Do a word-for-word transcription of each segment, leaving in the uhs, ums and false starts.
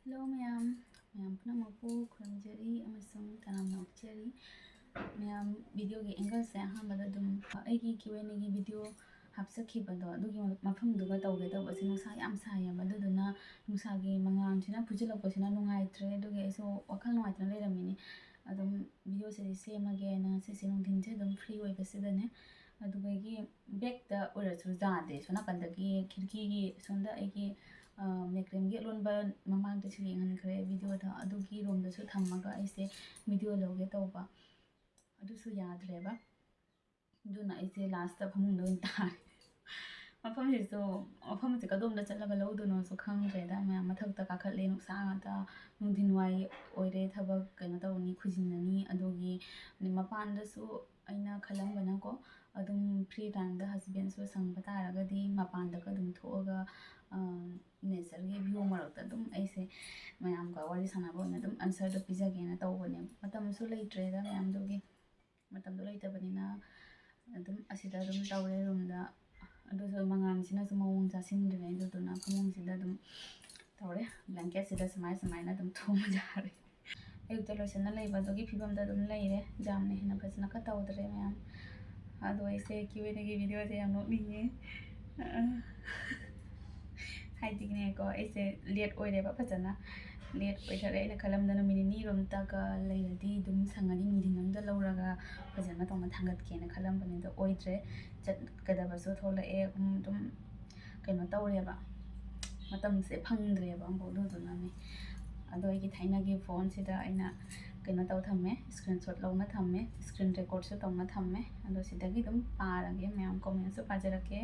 Hello ꯃꯌꯥꯝ, ꯃꯌꯥꯝ ꯄꯨꯝꯅꯃꯛꯄꯨ ꯈꯨꯔꯨꯝꯖꯔꯤ ꯑꯃꯁꯨꯡ ꯇꯔꯥꯝꯅ ꯑꯣꯛꯆꯔꯤ꯫ ꯃꯌꯥꯝ, videoꯒꯤ angle-ꯁꯦ ꯑꯍꯥꯟꯕꯗ ꯑꯗꯨꯝ ꯑꯩꯒꯤ Q and A-ꯒꯤ video ꯍꯥꯞꯆꯈꯤꯕꯗꯣ, ꯑꯗꯨꯒꯤ ꯃꯐꯝꯗꯨꯒ ꯇꯧꯒꯦ ꯇꯧꯕꯁꯦ ꯅꯨꯡꯁꯥ ꯌꯥꯝ ꯁꯥꯏꯌꯦꯕ, ꯑꯗꯨꯗꯨꯅ ꯅꯨꯡꯁꯥꯒꯤ ꯃꯉꯥꯜꯁꯤꯅ ꯐꯨꯖꯤꯜꯂꯛꯄꯁꯤꯅ ꯅꯨꯡꯉꯥꯏꯇ꯭ꯔꯦ, ꯑꯗꯨꯒꯤ ꯑꯩꯁꯨ ꯋꯥꯈꯜ ꯅꯨꯡꯉꯥꯏꯇꯅ ꯂꯩꯔꯝꯃꯤꯅꯤ꯫ ꯑꯗꯨꯝ videoꯁꯤꯗꯤ ꯁꯦꯝꯃꯒꯦꯅ ꯉꯁꯤꯁꯦ ꯅꯨꯡꯊꯤꯟꯁꯦ ꯑꯗꯨꯝ free ꯑꯣꯏꯕꯁꯤꯗꯅꯦ, ꯑꯗꯨꯗꯒꯤ back-ꯇ ꯑꯣꯏꯔꯁꯨ ꯌꯥꯗꯦ, ꯁꯣꯝ ꯅꯥꯀꯟꯗꯒꯤ ꯈꯤꯔꯀꯤꯒꯤ ꯁꯣꯝꯗ ꯑꯩꯒꯤ, ꯑ, ꯃꯦꯀ꯭ꯔꯦꯝꯒꯤ ꯑꯂꯣꯟꯕ ꯃꯃꯥꯡꯗꯁꯨ ꯌꯦꯡꯍꯟꯈ꯭ꯔꯦ videoꯗ, ꯑꯗꯨꯒꯤ ꯔꯣꯝꯗꯁꯨ ꯊꯝꯃꯒ ꯑꯩꯁꯦ video ꯂꯧꯒꯦ ꯇꯧꯕ, ꯑꯗꯨꯁꯨ ꯌꯥꯗ꯭ꯔꯦꯕ꯫ ꯑꯗꯨꯅ ꯑꯩꯁꯦ last-ꯇ ꯐꯃꯨꯡꯗ ꯑꯣꯏꯅ ꯇꯥꯔꯦ꯫ ꯃꯐꯝꯁꯤꯁꯨ, ꯃꯐꯝꯁꯦ ꯀꯗꯣꯝꯗ ꯆꯠꯂꯒ ꯂꯧꯗꯣꯏꯅꯣꯁꯨ ꯈꯪꯗ꯭ꯔꯦꯗ꯫ ꯃꯌꯥꯝ ꯃꯊꯛꯇ ꯀꯥꯈꯠꯂꯦ, ꯅꯨꯡꯁꯥ ꯉꯥꯛꯇ, ꯅꯨꯡꯊꯤꯟ ꯋꯥꯏ ꯑꯣꯏꯔꯦ, ꯊꯕꯛ ꯀꯩꯅꯣ ꯇꯧꯅꯤ, ꯈꯨꯖꯤꯟꯅꯅꯤ, ꯑꯗꯨꯒꯤ ꯃꯄꯥꯟꯗꯁꯨ ꯑꯩꯅ ꯈꯜꯂꯝꯕꯅꯀꯣ, ꯑꯗꯨꯝ free time-ꯗ husband-ꯁꯨ ꯁꯪꯕ ꯇꯥꯔꯒꯗꯤ ꯃꯄꯥꯟꯗꯒ ꯑꯗꯨꯝ ꯊꯣꯛꯑꯒ, ꯑ, nature-ꯒꯤ view ꯃꯔꯛꯇ ꯑꯗꯨꯝ ꯑꯩꯁꯦ ꯃꯌꯥꯝꯒ ꯋꯥꯔꯤ ꯁꯥꯟꯅꯕ ꯑꯣꯏꯅ ꯑꯗꯨꯝ answer-ꯗꯣ ꯄꯤꯖꯒꯦꯅ ꯇꯧꯕꯅꯦ꯫ ꯃꯇꯝꯁꯨ ꯂꯩꯇ꯭ꯔꯦꯗ ꯃꯌꯥꯝꯗꯨꯒꯤ꯫ ꯃꯇꯝꯗꯣ ꯂꯩꯇꯕꯅꯤꯅ ꯑꯗꯨꯝ ꯑꯁꯤꯗ ꯑꯗꯨꯝ ꯇꯧꯔꯦ room-ꯗ꯫ ꯑꯗꯨꯁꯨ ꯃꯉꯥꯜꯁꯤꯅꯁꯨ ꯃꯑꯣꯡ ꯆꯥꯁꯤꯟꯗ꯭ꯔꯦ, ꯑꯗꯨꯗꯨꯅ ꯐꯃꯨꯡꯁꯤꯗ ꯑꯗꯨꯝ ꯇꯧꯔꯦ꯫ Blanket-ꯁꯤꯗ ꯁꯨꯃꯥꯏ ꯁꯨꯃꯥꯏꯅ ꯑꯗꯨꯝ ꯊꯣꯝꯃ ꯌꯥꯔꯦ꯫ ꯑꯌꯨꯛꯇ ꯂꯣꯏꯁꯟꯅ ꯂꯩꯕ ꯑꯗꯨꯒꯤ ꯐꯤꯕꯝꯗ ꯑꯗꯨꯝ ꯂꯩꯔꯦ꯫ ꯌꯥꯝꯅ ꯍꯦꯟꯅ ꯐꯖꯅ ꯀ ꯇꯧꯗ꯭ꯔꯦ ꯃꯌꯥꯝ꯫ ꯑꯗꯣ ꯑꯩꯁꯦ Q and A-ꯒꯤ video-ꯁꯦ ꯌꯥꯝ ꯅꯣꯛꯅꯤꯡꯉꯦ꯫ ꯍꯥꯏꯗꯤꯅꯦꯀꯣ, ꯑꯩꯁꯦ late ꯑꯣꯏꯔꯦꯕ ꯐꯖꯅ꯫ Late ꯑꯣꯏꯊꯔꯦ꯫ ꯑꯩꯅ ꯈꯜꯂꯝꯗꯅ ꯅꯨꯃꯤꯠ ꯅꯤꯅꯤ ꯔꯣꯝꯇꯒ ꯂꯩꯔꯗꯤ ꯑꯗꯨꯝ ꯁꯪꯉꯅꯤ, ꯅꯨꯡꯊꯤꯟ ꯑꯃꯗ ꯂꯧꯔꯒ ꯐꯖꯅ ꯇꯧꯅ ꯊꯥꯡꯒꯠꯀꯦꯅ ꯈꯜꯂꯝꯕꯅꯦ, ꯑꯗꯣ ꯑꯣꯏꯗ꯭ꯔꯦ꯫ ꯆꯠꯀꯗꯕꯁꯨ ꯊꯣꯛꯂꯛꯑꯦ, ꯑꯗꯨꯝ, ꯑꯗꯨꯝ ꯀꯩꯅꯣ ꯇꯧꯔꯦꯕ, ꯃꯇꯝꯁꯦ ꯐꯪꯗ꯭ꯔꯦꯕ ꯑꯃꯨꯛ, ꯑꯗꯨꯗꯨꯅꯅꯦ꯫ ꯑꯗꯣ ꯑꯩꯒꯤ ꯊꯥꯏꯅꯒꯤ phone-ꯁꯤꯗ ꯑꯩꯅ ꯀꯩꯅꯣ ꯇꯧ ꯊꯝꯃꯦ, screenshot ꯂꯧꯅ ꯊꯝꯃꯦ, screen record-ꯁꯨ ꯇꯧꯅ ꯊꯝꯃꯦ꯫ ꯑꯗꯣ ꯁꯤꯗꯒꯤ ꯑꯗꯨꯝ ꯄꯥꯔꯒꯦ, ꯃꯌꯥꯝ comment-ꯁꯨ ꯄꯥꯖꯔꯛꯀꯦ,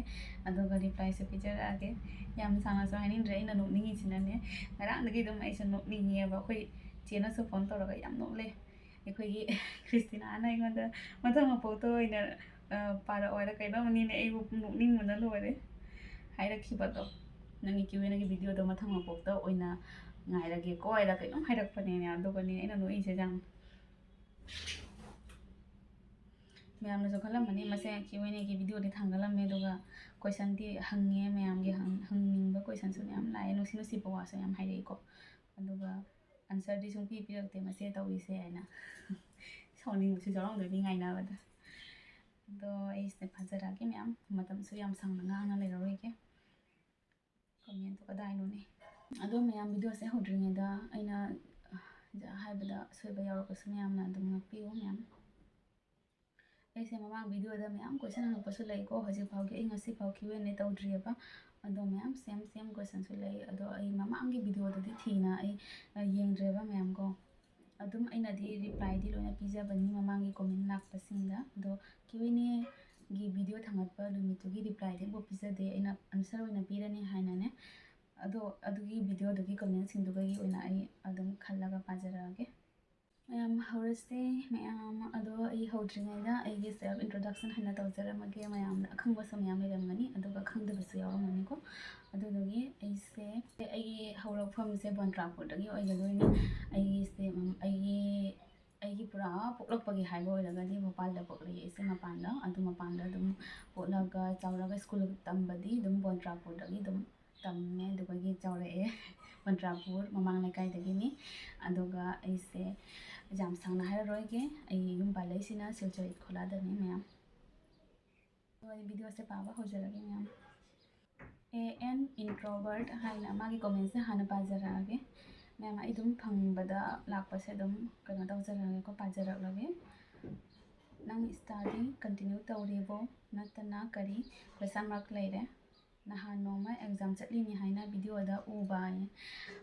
ꯑꯗꯨꯒ reply-ꯁꯨ ꯄꯤꯖꯔꯛꯑꯒꯦ꯫ ꯌꯥꯝ ꯁꯥꯡꯅꯁꯨ ꯍꯥꯏꯅꯤꯡꯗ꯭ꯔꯦ, ꯑꯩꯅ ꯅꯣꯛꯅꯤꯡꯉꯤꯁꯤꯅꯅꯦ, ꯉꯔꯥꯡꯗꯒꯤ ꯑꯗꯨꯝ ꯑꯩꯁꯨ ꯅꯣꯛꯅꯤꯡꯉꯦꯕ꯫ ꯑꯩꯈꯣꯏ ꯆꯦꯅꯁꯨ phone ꯇꯧꯔꯒ ꯌꯥꯝ ꯅꯣꯛꯂꯦ꯫ ꯑꯩꯈꯣꯏꯒꯤ ꯀ꯭ꯔꯤꯁꯇꯤꯅꯥꯅ ꯑꯩꯉꯣꯟꯗ ꯃꯊꯪ ꯃꯄꯣꯛꯇ ꯑꯣꯏꯅ, ꯑ, ꯄꯥꯔꯛꯑꯣ ꯍꯥꯏꯔ ꯀꯩꯅꯣꯝꯅꯤꯅꯦ, ꯑꯩꯕꯨ ꯅꯣꯛꯅꯤꯡꯕꯅ ꯂꯣꯏꯔꯦ꯫ ꯍꯥꯏꯔꯛꯈꯤꯕꯗꯣ, "ꯅꯪꯒꯤ Q and A-ꯒꯤ video-ꯗꯣ ꯃꯊꯪ ꯃꯄꯣꯛꯇ ꯑꯣꯏꯅ ꯉꯥꯏꯔꯒꯦꯀꯣ" ꯍꯥꯏꯔ ꯀꯩꯅꯣꯝ ꯍꯥꯏꯔꯛꯄꯅꯦꯅꯦ꯫ ꯑꯗꯨꯒꯅꯦ ꯑꯩꯅ ꯅꯣꯛꯏꯁꯦ ꯌꯥꯝ꯫ ꯃꯌꯥꯝꯅꯁꯨ ꯈꯜꯂꯝꯒꯅꯤ, ꯃꯁꯦ Q and A-ꯒꯤ video-ꯗꯤ ꯊꯥꯡꯒꯠꯂꯝꯃꯦ, ꯑꯗꯨꯒ question-ꯗꯤ ꯍꯪꯉꯦ, ꯃꯌꯥꯝꯒꯤ ꯍꯪ-, ꯍꯪꯅꯤꯡꯕ question-ꯁꯨ ꯃꯌꯥꯝ ꯂꯥꯛꯑꯦ, ꯅꯨꯡꯁꯤ ꯅꯨꯡꯁꯤꯕ ꯋꯥꯁꯨ ꯌꯥꯝ ꯍꯥꯏꯔꯛꯏꯀꯣ꯫ ꯑꯗꯨꯒ answerꯗꯤ ꯁꯨꯡꯄꯤ ꯄꯤꯔꯛꯇꯦ, "ꯃꯁꯦ ꯇꯧꯔꯤꯁꯦ" ꯍꯥꯏꯅ꯫ ꯁꯥꯎꯅꯤꯡꯕꯁꯨ ꯌꯥꯎꯔꯝꯗꯣꯏꯅꯤ ꯉꯥꯏꯅꯕꯗ꯫ ꯑꯗꯣ ꯑꯩꯁꯦ ꯐꯥꯖꯔꯛꯑꯒꯦ ꯃꯌꯥꯝ, ꯃꯇꯝꯁꯨ ꯌꯥꯝ ꯁꯥꯡꯅ ꯉꯥꯡꯅ ꯂꯩꯔꯔꯣꯏꯒꯦ꯫ Commentꯇꯣ ꯀꯗꯥꯏꯅꯣꯅꯦ? ꯑꯗꯣ ꯃꯌꯥꯝ, videoꯁꯦ ꯍꯧꯗ꯭ꯔꯤꯉꯩꯗ ꯑꯩꯅ, ꯑ, ꯍꯥꯏꯕꯗ ꯑꯁꯣꯏꯕ ꯌꯥꯎꯔꯛꯄꯁꯨ ꯃꯌꯥꯝꯅ ꯑꯗꯨꯝ ꯉꯥꯛꯄꯤꯌꯨ ꯃꯌꯥꯝ꯫ ꯑꯩꯁꯦ ꯃꯃꯥꯡ videoꯗ ꯃꯌꯥꯝ question ꯍꯪꯉꯛꯄꯁꯨ ꯂꯩꯀꯣ, ꯍꯧꯖꯤꯛ ꯐꯥꯎꯒꯤ ꯑꯩ ꯉꯁꯤ ꯐꯥꯎ Q and A ꯇꯧꯗ꯭ꯔꯤꯑꯕ꯫ ꯑꯗꯣ ꯃꯌꯥꯝ same same questionꯁꯨ ꯂꯩ꯫ ꯑꯗꯣ ꯑꯩ ꯃꯃꯥꯡꯒꯤ videoꯗꯨꯗꯤ ꯊꯤꯅ ꯑꯩ, ꯑ, ꯌꯦꯡꯗ꯭ꯔꯦꯕ ꯃꯌꯥꯝ ꯀꯣ꯫ ꯑꯗꯨꯝ ꯑꯩꯅꯗꯤ replyꯗꯤ ꯂꯣꯏꯅ ꯄꯤꯖꯕꯅꯤ ꯃꯃꯥꯡꯒꯤ comment ꯂꯥꯛꯄꯁꯤꯡꯗ꯫ ꯑꯗꯣ Q and Aꯒꯤ video ꯊꯥꯡꯒꯠꯄ ꯅꯨꯃꯤꯠꯇꯨꯒꯤ replyꯗꯤ ꯑꯃꯨꯛ ꯄꯤꯖꯗꯦ, ꯑꯩꯅ answer ꯑꯣꯏꯅ ꯄꯤꯔꯅꯤ ꯍꯥꯏꯅꯅꯦ꯫ ꯑꯗꯣ ꯑꯗꯨꯒꯤ videoꯗꯨꯒꯤ commentꯁꯤꯡꯗꯨꯒꯤ ꯑꯣꯏꯅ ꯑꯩ ꯑꯗꯨꯝ ꯈꯜꯂꯒ ꯄꯥꯖꯔꯛꯑꯒꯦ꯫ ꯃꯌꯥꯝ ꯍꯧꯔꯁꯦ꯫ ꯃꯌꯥꯝ, ꯑꯗꯣ ꯑꯩ ꯍꯧꯗ꯭ꯔꯤꯉꯩꯗ ꯑꯩꯒꯤ self introduction ꯍꯥꯟꯅ ꯇꯧꯖꯔꯝꯃꯒꯦ꯫ ꯃꯌꯥꯝꯅ ꯑꯈꯪꯕꯁꯨ ꯃꯌꯥꯝ ꯂꯩꯔꯝꯒꯅꯤ, ꯑꯗꯨꯒ ꯈꯪꯗꯕꯁꯨ ꯌꯥꯎꯔꯝꯒꯅꯤꯀꯣ꯫ ꯑꯗꯨꯗꯨꯒꯤ ꯑꯩꯁꯦ, ꯑꯩꯒꯤ ꯍꯧꯔꯛꯐꯝꯁꯦ ꯕꯣꯟꯇ꯭ꯔꯥꯄꯨꯔꯗꯒꯤ ꯑꯣꯏꯒꯗꯣꯏꯅꯤ꯫ ꯑꯩꯒꯤꯁꯦ, ꯎꯝ, ꯑꯩꯒꯤ, ꯑꯩꯒꯤ ꯄꯨꯔꯥ ꯄꯣꯛꯂꯛꯄꯒꯤ ꯍꯥꯏꯕ ꯑꯣꯏꯔꯒꯗꯤ ꯚꯣꯄꯥꯜꯗ ꯄꯣꯛꯂꯛꯑꯦ ꯑꯩꯁꯦ, ꯃꯄꯥꯟꯗ꯫ ꯑꯗꯨ ꯃꯄꯥꯟꯗ ꯑꯗꯨꯝ ꯄꯣꯛꯂꯒ ꯆꯥꯎꯔꯒ school ꯇꯝꯕꯗꯤ ꯑꯗꯨꯝ ꯕꯣꯟꯇ꯭ꯔꯥꯄꯨꯔꯗꯒꯤ ꯑꯗꯨꯝ ꯇꯝꯃꯦ, ꯑꯗꯨꯗꯒꯤ ꯆꯥꯎꯔꯛꯑꯦ꯫ ꯕꯣꯟꯇ꯭ꯔꯥꯄꯨꯔ ꯃꯃꯥꯡ ꯂꯩꯀꯥꯏꯗꯒꯤꯅꯤ꯫ ꯑꯗꯨꯒ ꯑꯩꯁꯦ ꯌꯥꯝ ꯁꯥꯡꯅ ꯍꯥꯏꯔꯔꯣꯏꯒꯦ, ꯑꯩ ꯌꯨꯝ ꯄꯥꯜꯂꯛꯏꯁꯤꯅ ꯁꯤꯜꯆꯔ ꯏꯠꯈꯣꯂꯥꯗꯅꯤ ꯃꯌꯥꯝ꯫ ꯑꯗꯣ ꯑꯩ videoꯁꯦ ꯄꯥꯕ ꯍꯧꯖꯔꯒꯦ ꯃꯌꯥꯝ꯫ A N introvert ꯍꯥꯏꯅ ꯃꯥꯒꯤ commentꯁꯦ ꯍꯥꯟꯅ ꯄꯥꯖꯔꯛꯑꯒꯦ꯫ ꯃꯌꯥꯝ, ꯑꯩ ꯑꯗꯨꯝ ꯐꯪꯕꯗ ꯂꯥꯛꯄꯁꯦ ꯑꯗꯨꯝ ꯀꯩꯅꯣ ꯇꯧꯖꯔꯛꯑꯒꯦꯀꯣ, ꯄꯥꯖꯔꯛꯂꯒꯦ꯫ "ꯅꯪ study continue ꯇꯧꯔꯤꯕꯣ? ꯅꯠꯇꯅ ꯀꯔꯤ?" Question mark ꯂꯩꯔꯦ꯫ "ꯅꯍꯥꯟ ꯅꯣꯡꯃ exam ꯆꯠꯂꯤꯅꯤ ꯍꯥꯏꯅ videoꯗ ꯎꯕ" ꯍꯥꯏꯌꯦ꯫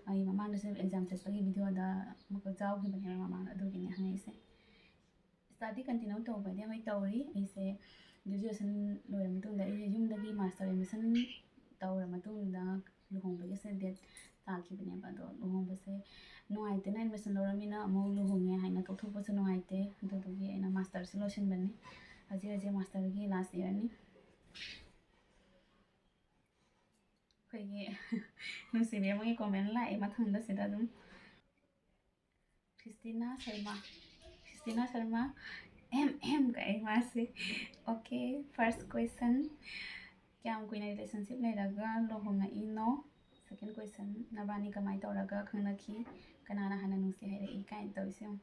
ꯑꯩ ꯃꯃꯥꯡꯗꯁꯨ exam ꯆꯠꯄꯒꯤ videoꯗ ꯑꯃꯨꯛꯀ ꯌꯥꯎꯈꯤꯕꯅꯦꯕ ꯃꯃꯥꯡꯗ, ꯑꯗꯨꯒꯤꯅꯤ ꯍꯪꯉꯛꯏꯁꯦ꯫ Study continue ꯇꯧꯕꯗꯤ ꯍꯣꯏ ꯇꯧꯔꯤ꯫ ꯑꯩꯁꯦ graduation ꯂꯣꯏꯔ ꯃꯇꯨꯡꯗ ꯑꯩꯁꯦ ꯌꯨꯝꯗꯒꯤ master admission ꯇꯧꯔ ꯃꯇꯨꯡꯗ ꯂꯨꯍꯣꯡꯕꯒꯤꯁꯦ date ꯇꯥꯈꯤꯕꯅꯦꯕ꯫ ꯑꯗꯣ ꯂꯨꯍꯣꯡꯕꯁꯦ ꯅꯨꯡꯉꯥꯏꯇꯦꯅ, admission ꯂꯧꯔꯃꯤꯅ ꯑꯃꯨꯛ ꯂꯨꯍꯣꯡꯉꯦ ꯍꯥꯏꯅ ꯇꯣꯛꯊꯣꯛꯄꯁꯨ ꯅꯨꯡꯉꯥꯏꯇꯦ꯫ ꯑꯗꯨꯗꯨꯒꯤ ꯑꯩꯅ masterꯁꯦ ꯂꯣꯏꯁꯤꯟꯕꯅꯤ꯫ ꯍꯧꯖꯤꯛ ꯍꯧꯖꯤꯛ masterꯒꯤ last yearꯅꯤ꯫ ꯑꯩꯈꯣꯏꯒꯤ ꯅꯨꯡꯁꯤꯕꯤ ꯑꯃꯒꯤ comment ꯂꯥꯛꯑꯦ ꯃꯊꯪꯗ ꯁꯤꯗ ꯑꯗꯨꯝ꯫ ꯈ꯭ꯔꯤꯁꯇꯤꯅꯥ ꯁꯔꯃ, ꯈ꯭ꯔꯤꯁꯇꯤꯅꯥ ꯁꯔꯃ, M M ꯀꯛꯑꯦ ꯃꯥꯁꯦ꯫ Okay, first question, "ꯀꯌꯥꯝ ꯀꯨꯏꯅ relationship ꯂꯩꯔꯒ ꯂꯨꯍꯣꯡꯉꯛꯏꯅꯣ?" Second question, ꯅꯕꯥꯅꯤ ꯀꯃꯥꯏꯅ ꯇꯧꯔꯒ ꯈꯪꯅꯈꯤ? ꯀꯅꯥꯅ ꯍꯥꯟꯅ ꯅꯨꯡꯁꯤ ꯍꯥꯏꯔꯛꯏ ꯀꯥꯏꯅ ꯇꯧꯔꯤꯁꯦ ꯌꯦꯡꯉꯨ꯫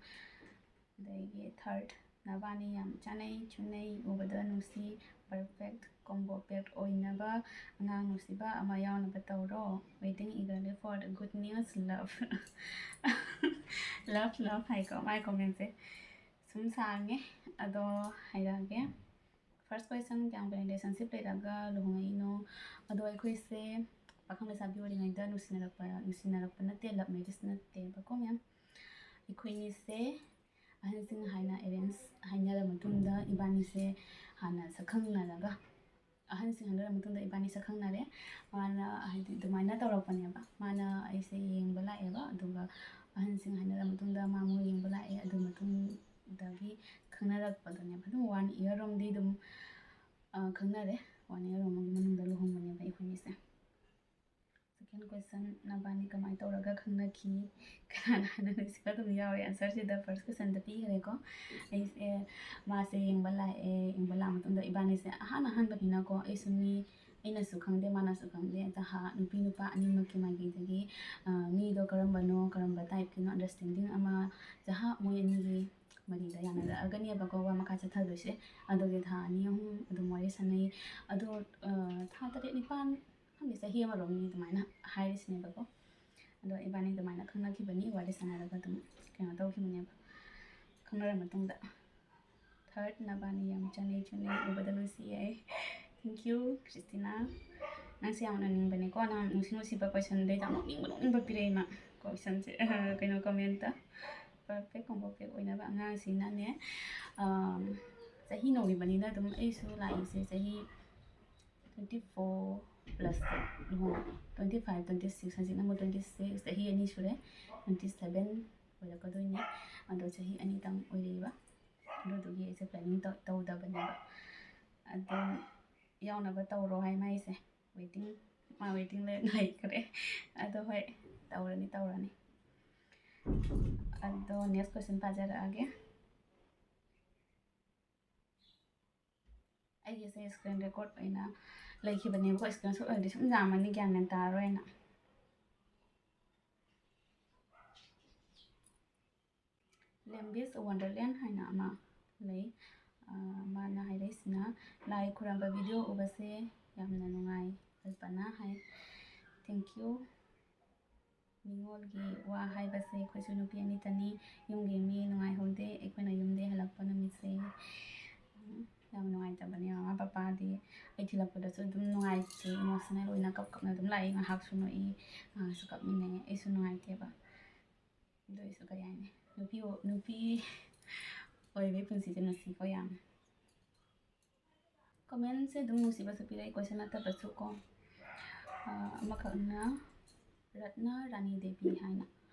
ꯑꯗꯒꯤ third, ꯅꯕꯥꯅꯤ ꯌꯥꯝ ꯆꯥꯅꯩ ꯆꯨꯅꯩ, ꯎꯕꯗ ꯅꯨꯡꯁꯤ, perfect combo pack ꯑꯣꯏꯅꯕ ꯑꯉꯥꯡ ꯅꯨꯡꯁꯤꯕ ꯑꯃ ꯌꯥꯎꯅꯕ ꯇꯧꯔꯣ꯫ Waiting eagerly for the good news, love. Love, love ꯍꯥꯏꯀꯣ ꯃꯥꯏ commentꯁꯦ꯫ ꯁꯨꯝ ꯁꯥꯡꯉꯦ, ꯑꯗꯣ ꯍꯥꯏꯔꯛꯑꯒꯦ꯫ First question, ꯀꯌꯥꯝ ꯀꯨꯏꯅ relationship ꯂꯩꯔꯒ ꯂꯨꯍꯣꯡꯉꯛꯏꯅꯣ? ꯑꯗꯣ ꯑꯩꯈꯣꯏꯁꯦ ꯄꯥꯈꯪ ꯂꯩꯁꯥꯕꯤ ꯑꯣꯏꯔꯤꯉꯩꯗ ꯅꯨꯡꯁꯤꯅꯔꯛꯄ, ꯅꯨꯡꯁꯤꯅꯔꯛꯄ ꯅꯠꯇꯦ, love marriage ꯅꯠꯇꯦꯕꯀꯣ ꯃꯌꯥꯝ꯫ ꯑꯩꯈꯣꯏꯅꯤꯁꯦ ꯑꯍꯟꯁꯤꯡ ꯍꯥꯏꯅ arrange ꯍꯥꯏꯅꯔ ꯃꯇꯨꯡꯗ ꯏꯕꯥꯅꯤꯁꯦ ꯍꯥꯟꯅ ꯁꯛꯈꯪꯅꯔꯒ, ꯑꯍꯟꯁꯤꯡ ꯍꯥꯏꯅꯔ ꯃꯇꯨꯡꯗ ꯏꯕꯥꯅꯤ ꯁꯛꯈꯪꯅꯔꯦ꯫ ꯃꯥꯅ ꯍꯥꯏꯗꯤ ꯑꯗꯨꯃꯥꯏꯅ ꯇꯧꯔꯛꯄꯅꯦꯕ꯫ ꯃꯥꯅ ꯑꯩꯁꯦ ꯌꯦꯡꯕ ꯂꯥꯛꯑꯦꯕ, ꯑꯗꯨꯒ ꯑꯍꯟꯁꯤꯡ ꯍꯥꯏꯅꯔ ꯃꯇꯨꯡꯗ ꯃꯥ ꯑꯃꯨꯛ ꯌꯦꯡꯕ ꯂꯥꯛꯑꯦ꯫ ꯑꯗꯨ ꯃꯇꯨꯡꯗꯒꯤ ꯈꯪꯅꯔꯛꯄꯗꯨꯅꯦꯕ꯫ ꯑꯗꯨꯝ one year ꯔꯣꯝꯗꯤ ꯑꯗꯨꯝ, ꯑ, ꯈꯪꯅꯔꯦ꯫ One year ꯔꯣꯝꯒꯤ ꯃꯅꯨꯡꯗ ꯂꯨꯍꯣꯡꯕꯅꯦꯕ ꯑꯩꯈꯣꯏꯒꯤꯁꯦ꯫ Second question, ꯅꯕꯥꯅꯤ ꯀꯃꯥꯏꯅ ꯇꯧꯔꯒ ꯈꯪꯅꯈꯤ? ꯀꯅꯥꯅ ꯍꯥꯟꯅ ꯅꯨꯡꯁꯤꯕ ꯑꯗꯨꯝ ꯌꯥꯎꯔꯦ answerꯁꯤꯗ꯫ First questionꯗ ꯄꯤꯈ꯭ꯔꯦꯀꯣ꯫ ꯑꯩꯁꯦ, ꯃꯥꯁꯦ ꯌꯦꯡꯕ ꯂꯥꯛꯑꯦ, ꯌꯦꯡꯕ ꯂꯥꯛꯑ ꯃꯇꯨꯡꯗ ꯏꯕꯥꯅꯤꯁꯦ ꯑꯍꯥꯟ ꯑꯍꯥꯟꯕꯅꯤꯅꯀꯣ, ꯑꯩꯁꯨ ꯃꯤ, ꯑꯩꯅꯁꯨ ꯈꯪꯗꯦ, ꯃꯥꯅꯁꯨ ꯈꯪꯗꯦ, ꯖꯍꯥ ꯅꯨꯄꯤ ꯅꯨꯄꯥ ꯑꯅꯤꯃꯛꯀꯤ ꯃꯥꯏꯀꯩꯗꯒꯤ, ꯑ, ꯃꯤꯗꯣ ꯀꯔꯝꯕꯅꯣ, ꯀꯔꯝꯕ typeꯀꯤꯅꯣ, understanding ꯑꯃ ꯖꯍꯥ ꯃꯣꯏ ꯑꯅꯤꯒꯤ ꯃꯔꯤꯗ ꯌꯥꯅꯔꯛꯑꯒꯅꯦꯕꯀꯣ ꯋꯥ ꯃꯈꯥ ꯆꯠꯊꯗꯣꯏꯁꯦ꯫ ꯑꯗꯨꯒꯤ ꯊꯥ ꯑꯅꯤ ꯑꯍꯨꯝ ꯑꯗꯨꯝ ꯋꯥꯔꯤ ꯁꯥꯟꯅꯩ꯫ ꯑꯗꯣ, ꯑ, ꯊꯥ ꯇꯔꯦꯠ ꯅꯤꯄꯥꯟ, ꯈꯪꯗꯦ, ꯆꯍꯤ ꯑꯃꯔꯣꯝꯅꯤ ꯑꯗꯨꯃꯥꯏꯅ ꯍꯥꯏꯔꯤꯁꯤꯅꯦꯕꯀꯣ꯫ ꯑꯗꯣ ꯏꯕꯥꯅꯤ ꯑꯗꯨꯃꯥꯏꯅ ꯈꯪꯅꯈꯤꯕꯅꯤ, ꯋꯥꯔꯤ ꯁꯥꯟꯅꯔꯒ ꯑꯗꯨꯝ ꯀꯩꯅꯣ ꯇꯧꯈꯤꯕꯅꯦꯕ꯫ ꯈꯪꯅꯔ ꯃꯇꯨꯡꯗ, third, ꯅꯕꯥꯅꯤ ꯌꯥꯝ ꯆꯥꯅꯩ ꯆꯨꯅꯩ, ꯎꯕꯗ ꯅꯨꯡꯁꯤꯌꯦ꯫ Thank you, ꯀ꯭ꯔꯤꯁꯇꯤꯅꯥ꯫ ꯅꯪꯁꯦ ꯌꯥꯝ ꯎꯅꯅꯤꯡꯕꯅꯦꯀꯣ, ꯅꯪ ꯅꯨꯡꯁꯤ ꯅꯨꯡꯁꯤꯕ questionꯗ ꯌꯥꯝ ꯅꯣꯛꯅꯤꯡꯕ ꯅꯣꯛꯅꯤꯡꯕ ꯄꯤꯔꯛꯑꯦ ꯃꯥ questionꯁꯦ, ꯀꯩꯅꯣ, commentꯇ꯫ Perfect combo pack ꯑꯣꯏꯅꯕ ꯑꯉꯥꯡꯁꯤꯅꯅꯦ, ꯑꯝ, ꯆꯍꯤ ꯅꯧꯔꯤꯕꯅꯤꯅ ꯑꯗꯨꯝ ꯑꯩꯁꯨ ꯂꯥꯛꯏꯁꯦ ꯆꯍꯤ twenty four plus ꯂꯨꯍꯣꯡ-, twenty five, twenty six, ꯍꯧꯖꯤꯛꯅ ꯑꯃꯨꯛ twenty six, ꯆꯍꯤ ꯑꯅꯤ ꯁꯨꯔꯦ, twenty seven ꯑꯣꯏꯔꯛꯀꯗꯣꯏꯅꯦ꯫ ꯑꯗꯣ ꯆꯍꯤ ꯑꯅꯤꯇꯪ ꯑꯣꯏꯔꯤꯕ, ꯑꯗꯨꯗꯨꯒꯤ ꯑꯩꯁꯦ planning ꯇꯧ-, ꯇꯧꯗꯕꯅꯦꯕ꯫ ꯑꯗꯨꯝ ꯌꯥꯎꯅꯕ ꯇꯧꯔꯣ ꯍꯥꯏ ꯃꯥꯏꯁꯦ꯫ Waiting, ꯃꯥ waiting ꯂꯩ-, ꯂꯩꯈ꯭ꯔꯦ꯫ ꯑꯗꯣ ꯍꯣꯏ, ꯇꯧꯔꯅꯤ, ꯇꯧꯔꯅꯤ꯫ ꯑꯗꯣ next question ꯄꯥꯖꯔꯛꯑꯒꯦ꯫ ꯑꯩꯒꯤꯁꯦ screen record ꯑꯣꯏꯅ ꯂꯩꯈꯤꯕꯅꯦꯕꯀꯣ, screenshot ꯑꯣꯏꯔꯗꯤ ꯁꯨꯝ ꯌꯥꯝꯃꯅꯤ, ꯒ꯭ꯌꯥꯟ ꯃꯦꯟ ꯇꯥꯔꯣꯏꯅ꯫ Lambi's Wonderland ꯍꯥꯏꯅ ꯑꯃ ꯂꯩ꯫ ꯑ, ꯃꯥꯅ ꯍꯥꯏꯔꯛꯏꯁꯤꯅ, "ꯂꯥꯏ ꯈꯨꯔꯝꯕ ꯚꯤꯗꯤꯑꯣ ꯎꯕꯁꯦ ꯌꯥꯝꯅ ꯅꯨꯡꯉꯥꯏ", ꯀꯜꯄꯅꯥ ꯍꯥꯏ꯫ Thank you꯫ ꯅꯤꯉꯣꯜꯒꯤ ꯋꯥ ꯍꯥꯏꯕꯁꯦ ꯑꯩꯈꯣꯏꯁꯨ ꯅꯨꯄꯤ ꯑꯅꯤꯇꯅꯤ, ꯌꯨꯝꯒꯤ ꯃꯤ ꯅꯨꯡꯉꯥꯏꯍꯧꯗꯦ, ꯑꯩꯈꯣꯏꯅ ꯌꯨꯝꯗꯩ ꯍꯜꯂꯛꯄ ꯅꯨꯃꯤꯠꯁꯦ꯫ ꯎꯝ, ꯌꯥꯝ ꯅꯨꯡꯉꯥꯏꯇꯕꯅꯦ꯫ ꯃꯃꯥ ꯄꯄꯥꯗꯤ ꯑꯩ ꯊꯤꯜꯂꯛꯄꯗꯁꯨ ꯑꯗꯨꯝ ꯅꯨꯡꯉꯥꯏꯇꯦ, emotional ꯑꯣꯏꯅ ꯀꯞ ꯀꯞꯅ ꯑꯗꯨꯝ ꯂꯥꯛꯏ, ꯉꯥꯏꯍꯥꯛꯁꯨ ꯅꯣꯛꯏ, ꯉꯥꯏꯍꯥꯛꯁꯨ ꯀꯞꯃꯤꯟꯅꯩ꯫ ꯑꯩꯁꯨ ꯅꯨꯡꯉꯥꯏꯇꯦꯕ꯫ ꯑꯗꯨ ꯑꯣꯏꯁꯨ ꯀꯔꯤ ꯍꯥꯏꯅꯤ, ꯅꯨꯄꯤ ꯑꯣ-, ꯅꯨꯄꯤ ꯑꯣꯏꯕꯩ ꯄꯨꯟꯁꯤꯁꯦ ꯅꯨꯡꯁꯤꯀꯣ ꯌꯥꯝꯅ꯫ Commentꯁꯦ ꯑꯗꯨꯝ ꯅꯨꯡꯁꯤꯕꯁꯨ ꯄꯤꯔꯛꯏ, question ꯅꯠꯇꯕꯁꯨ ꯀꯣ꯫ ꯑ, ꯑꯃꯈꯛꯅ ꯔꯠꯅ ꯔꯥꯅꯤ ꯗꯦꯕꯤ ꯍꯥꯏꯅ,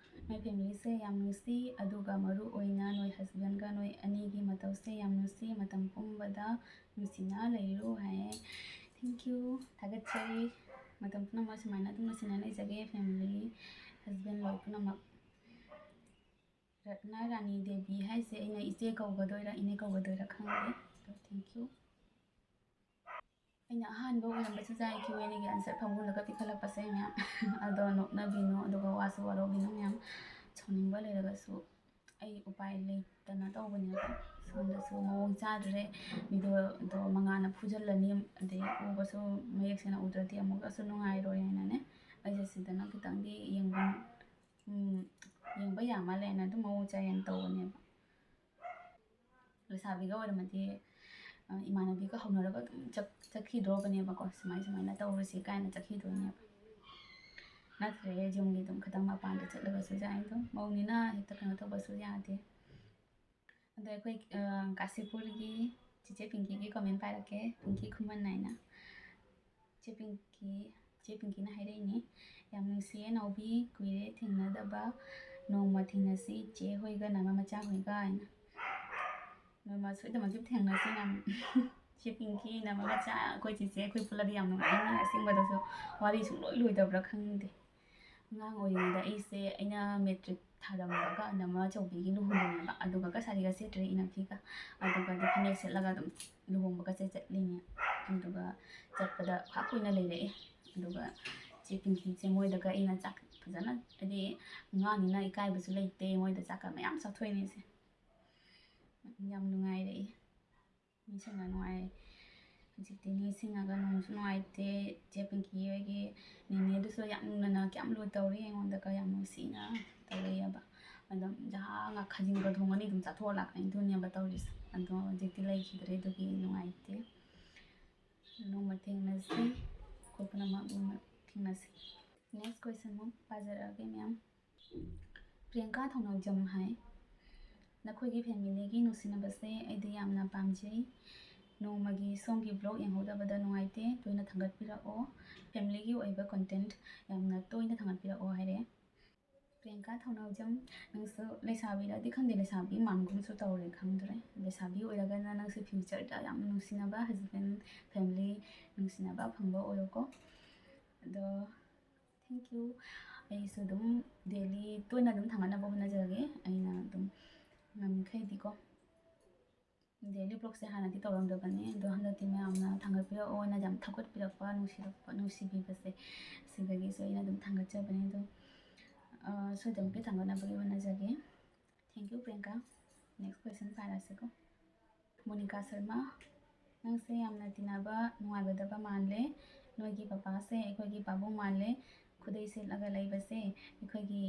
"ꯅꯣꯏ familyꯁꯦ ꯌꯥꯝ ꯅꯨꯡꯁꯤ, ꯑꯗꯨꯒ ꯃꯔꯨ ꯑꯣꯏꯅ ꯅꯣꯏ husbandꯒ ꯅꯣꯏ ꯑꯅꯤꯒꯤ ꯃꯇꯧꯁꯦ ꯌꯥꯝ ꯅꯨꯡꯁꯤ, ꯃꯇꯝ ꯄꯨꯝꯕꯗ ꯅꯨꯡꯁꯤꯅ ꯂꯩꯔꯨ" ꯍꯥꯏꯌꯦ꯫ Thank you, ꯊꯥꯒꯠꯆꯔꯤ꯫ ꯃꯇꯝ ꯄꯨꯝꯅꯃꯛ ꯁꯨꯃꯥꯏꯅ ꯑꯗꯨꯝ ꯅꯨꯡꯁꯤꯅ ꯂꯩꯖꯒꯦ, family, husband, ꯂꯣꯏ ꯄꯨꯝꯅꯃꯛ꯫ ꯔꯠꯅ ꯔꯥꯅꯤ ꯗꯦꯕꯤ ꯍꯥꯏꯁꯦ ꯑꯩꯅ ꯏꯆꯦ ꯀꯧꯒꯗꯣꯏꯔꯥ ꯏꯅꯦ ꯀꯧꯒꯗꯣꯏꯔꯥ ꯈꯪꯗꯦ꯫ ꯑꯗꯣ thank you꯫ ꯑꯩꯅ ꯑꯍꯥꯟꯕ ꯑꯣꯏꯔꯝꯕꯁꯨ ꯌꯥꯏ Q and Aꯒꯤ answer ꯐꯃꯨꯡꯗꯒ ꯄꯤꯈꯠꯂꯛꯄꯁꯦ ꯃꯌꯥꯝ꯫ ꯑꯗꯣ ꯅꯣꯛꯅꯕꯤꯅꯨ, ꯑꯗꯨꯒ ꯋꯥꯁꯨ ꯋꯥꯔꯧꯕꯤꯅꯨ ꯃꯌꯥꯝ꯫ ꯁꯥꯎꯅꯤꯡꯕ ꯂꯩꯔꯒꯁꯨ ꯑꯩ ꯎꯄꯥꯏ ꯂꯩꯇꯅ ꯇꯧꯕꯅꯦꯕ꯫ ꯁꯣꯝꯗꯁꯨ ꯃꯑꯣꯡ ꯆꯥꯗ꯭ꯔꯦ, videoꯗꯣ ꯃꯉꯥꯜꯅ ꯐꯨꯖꯜꯂꯅꯤ, ꯑꯗꯩ ꯎꯕꯁꯨ ꯃꯌꯦꯛ ꯁꯦꯡꯅ ꯎꯗ꯭ꯔꯗꯤ ꯑꯃꯨꯛꯀꯁꯨ ꯅꯨꯡꯉꯥꯏꯔꯣꯏ ꯍꯥꯏꯅꯅꯦ, ꯑꯩꯁꯦ ꯁꯤꯗꯅ ꯈꯤꯇꯪꯗꯤ ꯌꯦꯡꯕ ꯎꯝ, ꯌꯦꯡꯕ ꯌꯥ ꯃꯥꯜꯂꯦꯅ ꯑꯗꯨꯝ ꯃꯑꯣꯡ ꯆꯥꯏꯌꯦꯅ ꯇꯧꯕꯅꯦꯕ꯫ ꯂꯩꯁꯥꯕꯤꯒ ꯑꯣꯏꯔꯝꯃꯗꯤ, ꯑ, ꯏꯃꯥꯟꯅꯕꯤꯒ ꯍꯧꯅꯔꯒ ꯑꯗꯨꯝ ꯆꯠ-, ꯆꯠꯈꯤꯗ꯭ꯔꯣꯕꯅꯦꯕꯀꯣ, "ꯁꯨꯃꯥꯏ ꯁꯨꯃꯥꯏꯅ ꯇꯧꯔꯨꯁꯤ" ꯀꯥꯏꯅ ꯆꯠꯈꯤꯗꯣꯏꯅꯦꯕ꯫ ꯅꯠꯇ꯭ꯔꯦ, ꯌꯨꯝꯒꯤ ꯑꯗꯨꯝ ꯈꯤꯇꯪ ꯃꯄꯥꯟꯗ ꯆꯠꯂꯒꯁꯨ ꯌꯥꯏ꯫ ꯑꯗꯨꯝ ꯃꯧꯅꯤꯅ ꯍꯦꯛꯇ ꯀꯩꯅꯣ ꯇꯧꯕꯁꯨ ꯌꯥꯗꯦ꯫ ꯑꯗꯣ ꯑꯩꯈꯣꯏ, ꯑ, ꯀꯥꯁꯤꯄꯨꯔꯒꯤ ꯆꯤꯆꯦ ꯄꯤꯡꯀꯤꯒꯤ comment ꯄꯥꯏꯔꯛꯀꯦ, ꯄꯤꯡꯀꯤ ꯈꯨꯃꯟ ꯍꯥꯏꯅ꯫ ꯆꯦ ꯄꯤꯡꯀꯤ, ꯆꯦ ꯄꯤꯡꯀꯤꯅ ꯍꯥꯏꯔꯛꯏꯅꯦ, "ꯌꯥꯝ ꯅꯨꯡꯁꯤꯌꯦ ꯅꯥꯎꯕꯤ, ꯀꯨꯏꯔꯦ ꯊꯦꯡꯅꯗꯕ, ꯅꯣꯡꯃ ꯊꯦꯡꯅꯁꯤ ꯆꯦ ꯍꯣꯏꯒ ꯅꯃ ꯃꯆꯥ ꯍꯣꯏꯒ" ꯍꯥꯏꯅ꯫ ꯅꯣꯡꯃ ꯁꯣꯏꯗꯅꯃꯛꯀꯤ ꯊꯦꯡꯅꯁꯤ ꯌꯥꯝ꯫ ꯆꯦ ꯄꯤꯡꯀꯤ, ꯅꯃ ꯃꯆꯥ, ꯑꯩꯈꯣꯏ ꯆꯤꯆꯦ, ꯑꯩꯈꯣꯏ ꯄꯨꯜꯂꯗꯤ ꯌꯥꯝ ꯅꯨꯡꯉꯥꯏꯅꯤ꯫ ꯑꯁꯦꯡꯕꯗꯁꯨ ꯋꯥꯔꯤ ꯁꯨꯡꯂꯣꯏ ꯂꯣꯏꯗꯕ꯭ꯔꯥ ꯈꯪꯗꯦ꯫ ꯑꯉꯥꯡ ꯑꯣꯏꯔꯤꯉꯩꯗ ꯑꯩꯁꯦ, ꯑꯩꯅ matric ꯊꯥꯔꯝꯕꯒ ꯅꯃ ꯑꯆꯧꯕꯤꯒꯤ ꯂꯨꯍꯣꯡꯕꯅꯦꯕ꯫ ꯑꯗꯨꯒ ꯁꯥꯔꯤꯒ ꯁꯦꯠꯇ꯭ꯔꯦ, ꯏꯅꯐꯤꯒ꯫ ꯑꯗꯨꯒꯗꯤ ꯐꯅꯦꯛ ꯁꯦꯠꯂꯒ ꯑꯗꯨꯝ ꯂꯨꯍꯣꯡꯕꯒꯁꯦ ꯆꯠꯂꯤꯅꯦ꯫ ꯑꯗꯨꯒ ꯆꯠꯄꯗ ꯈ꯭ꯋꯥꯏ ꯀꯨꯏꯅ ꯂꯩꯔꯛꯑꯦ꯫ ꯑꯗꯨꯒ ꯆꯦ ꯄꯤꯡꯀꯤꯁꯦ ꯃꯣꯏꯗꯒ ꯑꯩꯅ ꯆꯥꯛ ꯐꯖꯅ, ꯍꯥꯏꯗꯤ ꯑꯉꯥꯡꯅꯤꯅ ꯏꯀꯥꯏꯕꯁꯨ ꯂꯩꯇꯦ, ꯃꯣꯏꯗ ꯆꯥꯛꯀ ꯃꯌꯥꯝ ꯆꯥꯊꯣꯛꯏꯅꯦ ꯑꯩꯁꯦ꯫ ꯌꯥꯝ ꯅꯨꯡꯉꯥꯏꯔꯛꯏ꯫ ꯅꯤꯡꯁꯤꯡꯉ ꯅꯨꯡꯉꯥꯏ꯫ ꯍꯧꯖꯤꯛꯇꯤ ꯅꯤꯡꯁꯤꯡꯉꯒ ꯅꯨꯡꯁꯨ ꯅꯨꯡꯉꯥꯏꯇꯦ꯫ ꯆꯦ ꯄꯤꯡꯀꯤ ꯍꯣꯏꯒꯤ ꯅꯦꯅꯦꯗꯨꯁꯨ ꯌꯥꯝ ꯂꯨꯅ ꯀꯌꯥꯝ ꯂꯨ ꯇꯧꯔꯤ ꯑꯩꯉꯣꯟꯗꯒ, ꯌꯥꯝ ꯅꯨꯡꯁꯤꯅ ꯇꯧꯔꯛꯑꯦꯕ꯫ ꯑꯗꯨꯝ ꯖꯍꯥ ꯉꯥ ꯈꯥꯖꯤꯡꯒ ꯊꯣꯡꯉꯅꯤ, ꯑꯗꯨꯝ ꯆꯥꯊꯣꯛꯑ ꯂꯥꯛꯀꯅꯤ, ꯑꯗꯨꯅꯦꯕ ꯇꯧꯔꯤꯁꯦ꯫ ꯑꯗꯣ ꯍꯧꯖꯤꯛꯇꯤ ꯂꯩꯈꯤꯗ꯭ꯔꯦ, ꯑꯗꯨꯒꯤ ꯅꯨꯡꯉꯥꯏꯇꯦ꯫ ꯅꯣꯡꯃ ꯊꯦꯡꯅꯁꯤ, ꯑꯩꯈꯣꯏ ꯄꯨꯝꯅꯃꯛ ꯅꯣꯡꯃ ꯊꯦꯡꯅꯁꯤ꯫ Next question ꯑꯃꯨꯛ ꯄꯥꯖꯔꯛꯑꯒꯦ ꯃꯌꯥꯝ꯫ ꯄ꯭ꯔꯤꯌꯥꯡꯀꯥ ꯊꯧꯅꯥꯎꯖꯝ ꯍꯥꯏ, ꯅꯈꯣꯏꯒꯤ familyꯒꯤ ꯅꯨꯡꯁꯤꯅꯕꯁꯦ ꯑꯩꯗꯤ ꯌꯥꯝꯅ ꯄꯥꯝꯖꯩ꯫ ꯅꯣꯡꯃꯒꯤ ꯁꯣꯝꯒꯤ vlog ꯌꯦꯡꯍꯧꯗꯕꯗ ꯅꯨꯡꯉꯥꯏꯇꯦ, ꯇꯣꯏꯅ ꯊꯥꯡꯒꯠꯄꯤꯔꯛꯑꯣ꯫ Familyꯒꯤ ꯑꯣꯏꯕ content ꯌꯥꯝꯅ ꯇꯣꯏꯅ ꯊꯥꯡꯒꯠꯄꯤꯔꯛꯑꯣ ꯍꯥꯏꯔꯦ꯫ ꯄ꯭ꯔꯤꯌꯥꯡꯀꯥ ꯊꯧꯅꯥꯎꯖꯝ, ꯅꯪꯁꯨ ꯂꯩꯁꯥꯕꯤꯔꯗꯤ ꯈꯪꯗꯦ, ꯂꯩꯁꯥꯕꯤ ꯃꯥꯟꯒꯨꯝꯁꯨ ꯇꯧꯔꯦ, ꯈꯪꯗ꯭ꯔꯦ꯫ ꯂꯩꯁꯥꯕꯤ ꯑꯣꯏꯔꯒꯅ ꯅꯪꯁꯨ futureꯗ ꯌꯥꯝꯅ ꯅꯨꯡꯁꯤꯅꯕ husband, family ꯅꯨꯡꯁꯤꯅꯕ ꯐꯪꯕ ꯑꯣꯏꯔꯣꯀꯣ꯫ ꯑꯗꯣ thank you꯫ ꯑꯩꯁꯨ ꯑꯗꯨꯝ daily ꯇꯣꯏꯅ ꯑꯗꯨꯝ ꯊꯥꯡꯒꯠꯅꯕ ꯍꯣꯠꯅꯖꯔꯒꯦ, ꯑꯩꯅ ꯑꯗꯨꯝ ꯉꯝꯃꯤꯈꯩꯗꯤꯀꯣ꯫ Daily vlogꯁꯦ ꯍꯥꯟꯅꯗꯤ ꯇꯧꯔꯝꯗꯕꯅꯦ, ꯑꯗꯣ ꯍꯟꯗꯛꯇꯤ ꯃꯌꯥꯝꯅ ꯊꯥꯡꯒꯠꯄꯤꯔꯛꯑꯣꯅ ꯌꯥꯝ ꯊꯧꯒꯠꯄꯤꯔꯛꯄ, ꯅꯨꯡꯁꯤꯔꯛꯄ, ꯅꯨꯡꯁꯤꯕꯤꯕꯁꯦ, ꯁꯤꯗꯒꯤꯁꯨ ꯑꯩꯅ ꯑꯗꯨꯝ ꯊꯥꯡꯒꯠꯆꯕꯅꯦ꯫ ꯑꯗꯣ, ꯑ, ꯁꯣꯏꯗꯅꯃꯛꯀꯤ ꯊꯥꯡꯒꯠꯅꯕꯒꯤ ꯍꯣꯠꯅꯖꯒꯦ꯫ Thank you, Priyanka. Next question ꯄꯥꯔꯁꯤꯀꯣ꯫ ꯃꯣꯅꯤꯀꯥ ꯁꯔꯃ, ꯅꯪꯁꯦ ꯌꯥꯝꯅ ꯇꯤꯟꯅꯕ ꯅꯨꯡꯉꯥꯏꯒꯗꯕ ꯃꯥꯜꯂꯦ꯫ ꯅꯣꯏꯒꯤ ꯄꯄꯥꯁꯦ ꯑꯩꯈꯣꯏꯒꯤ ꯄꯥꯕꯨꯡ ꯃꯥꯜꯂꯦ꯫ ꯈꯨꯗꯩ ꯁꯦꯠꯂꯒ ꯂꯩꯕꯁꯦ ꯑꯩꯈꯣꯏꯒꯤ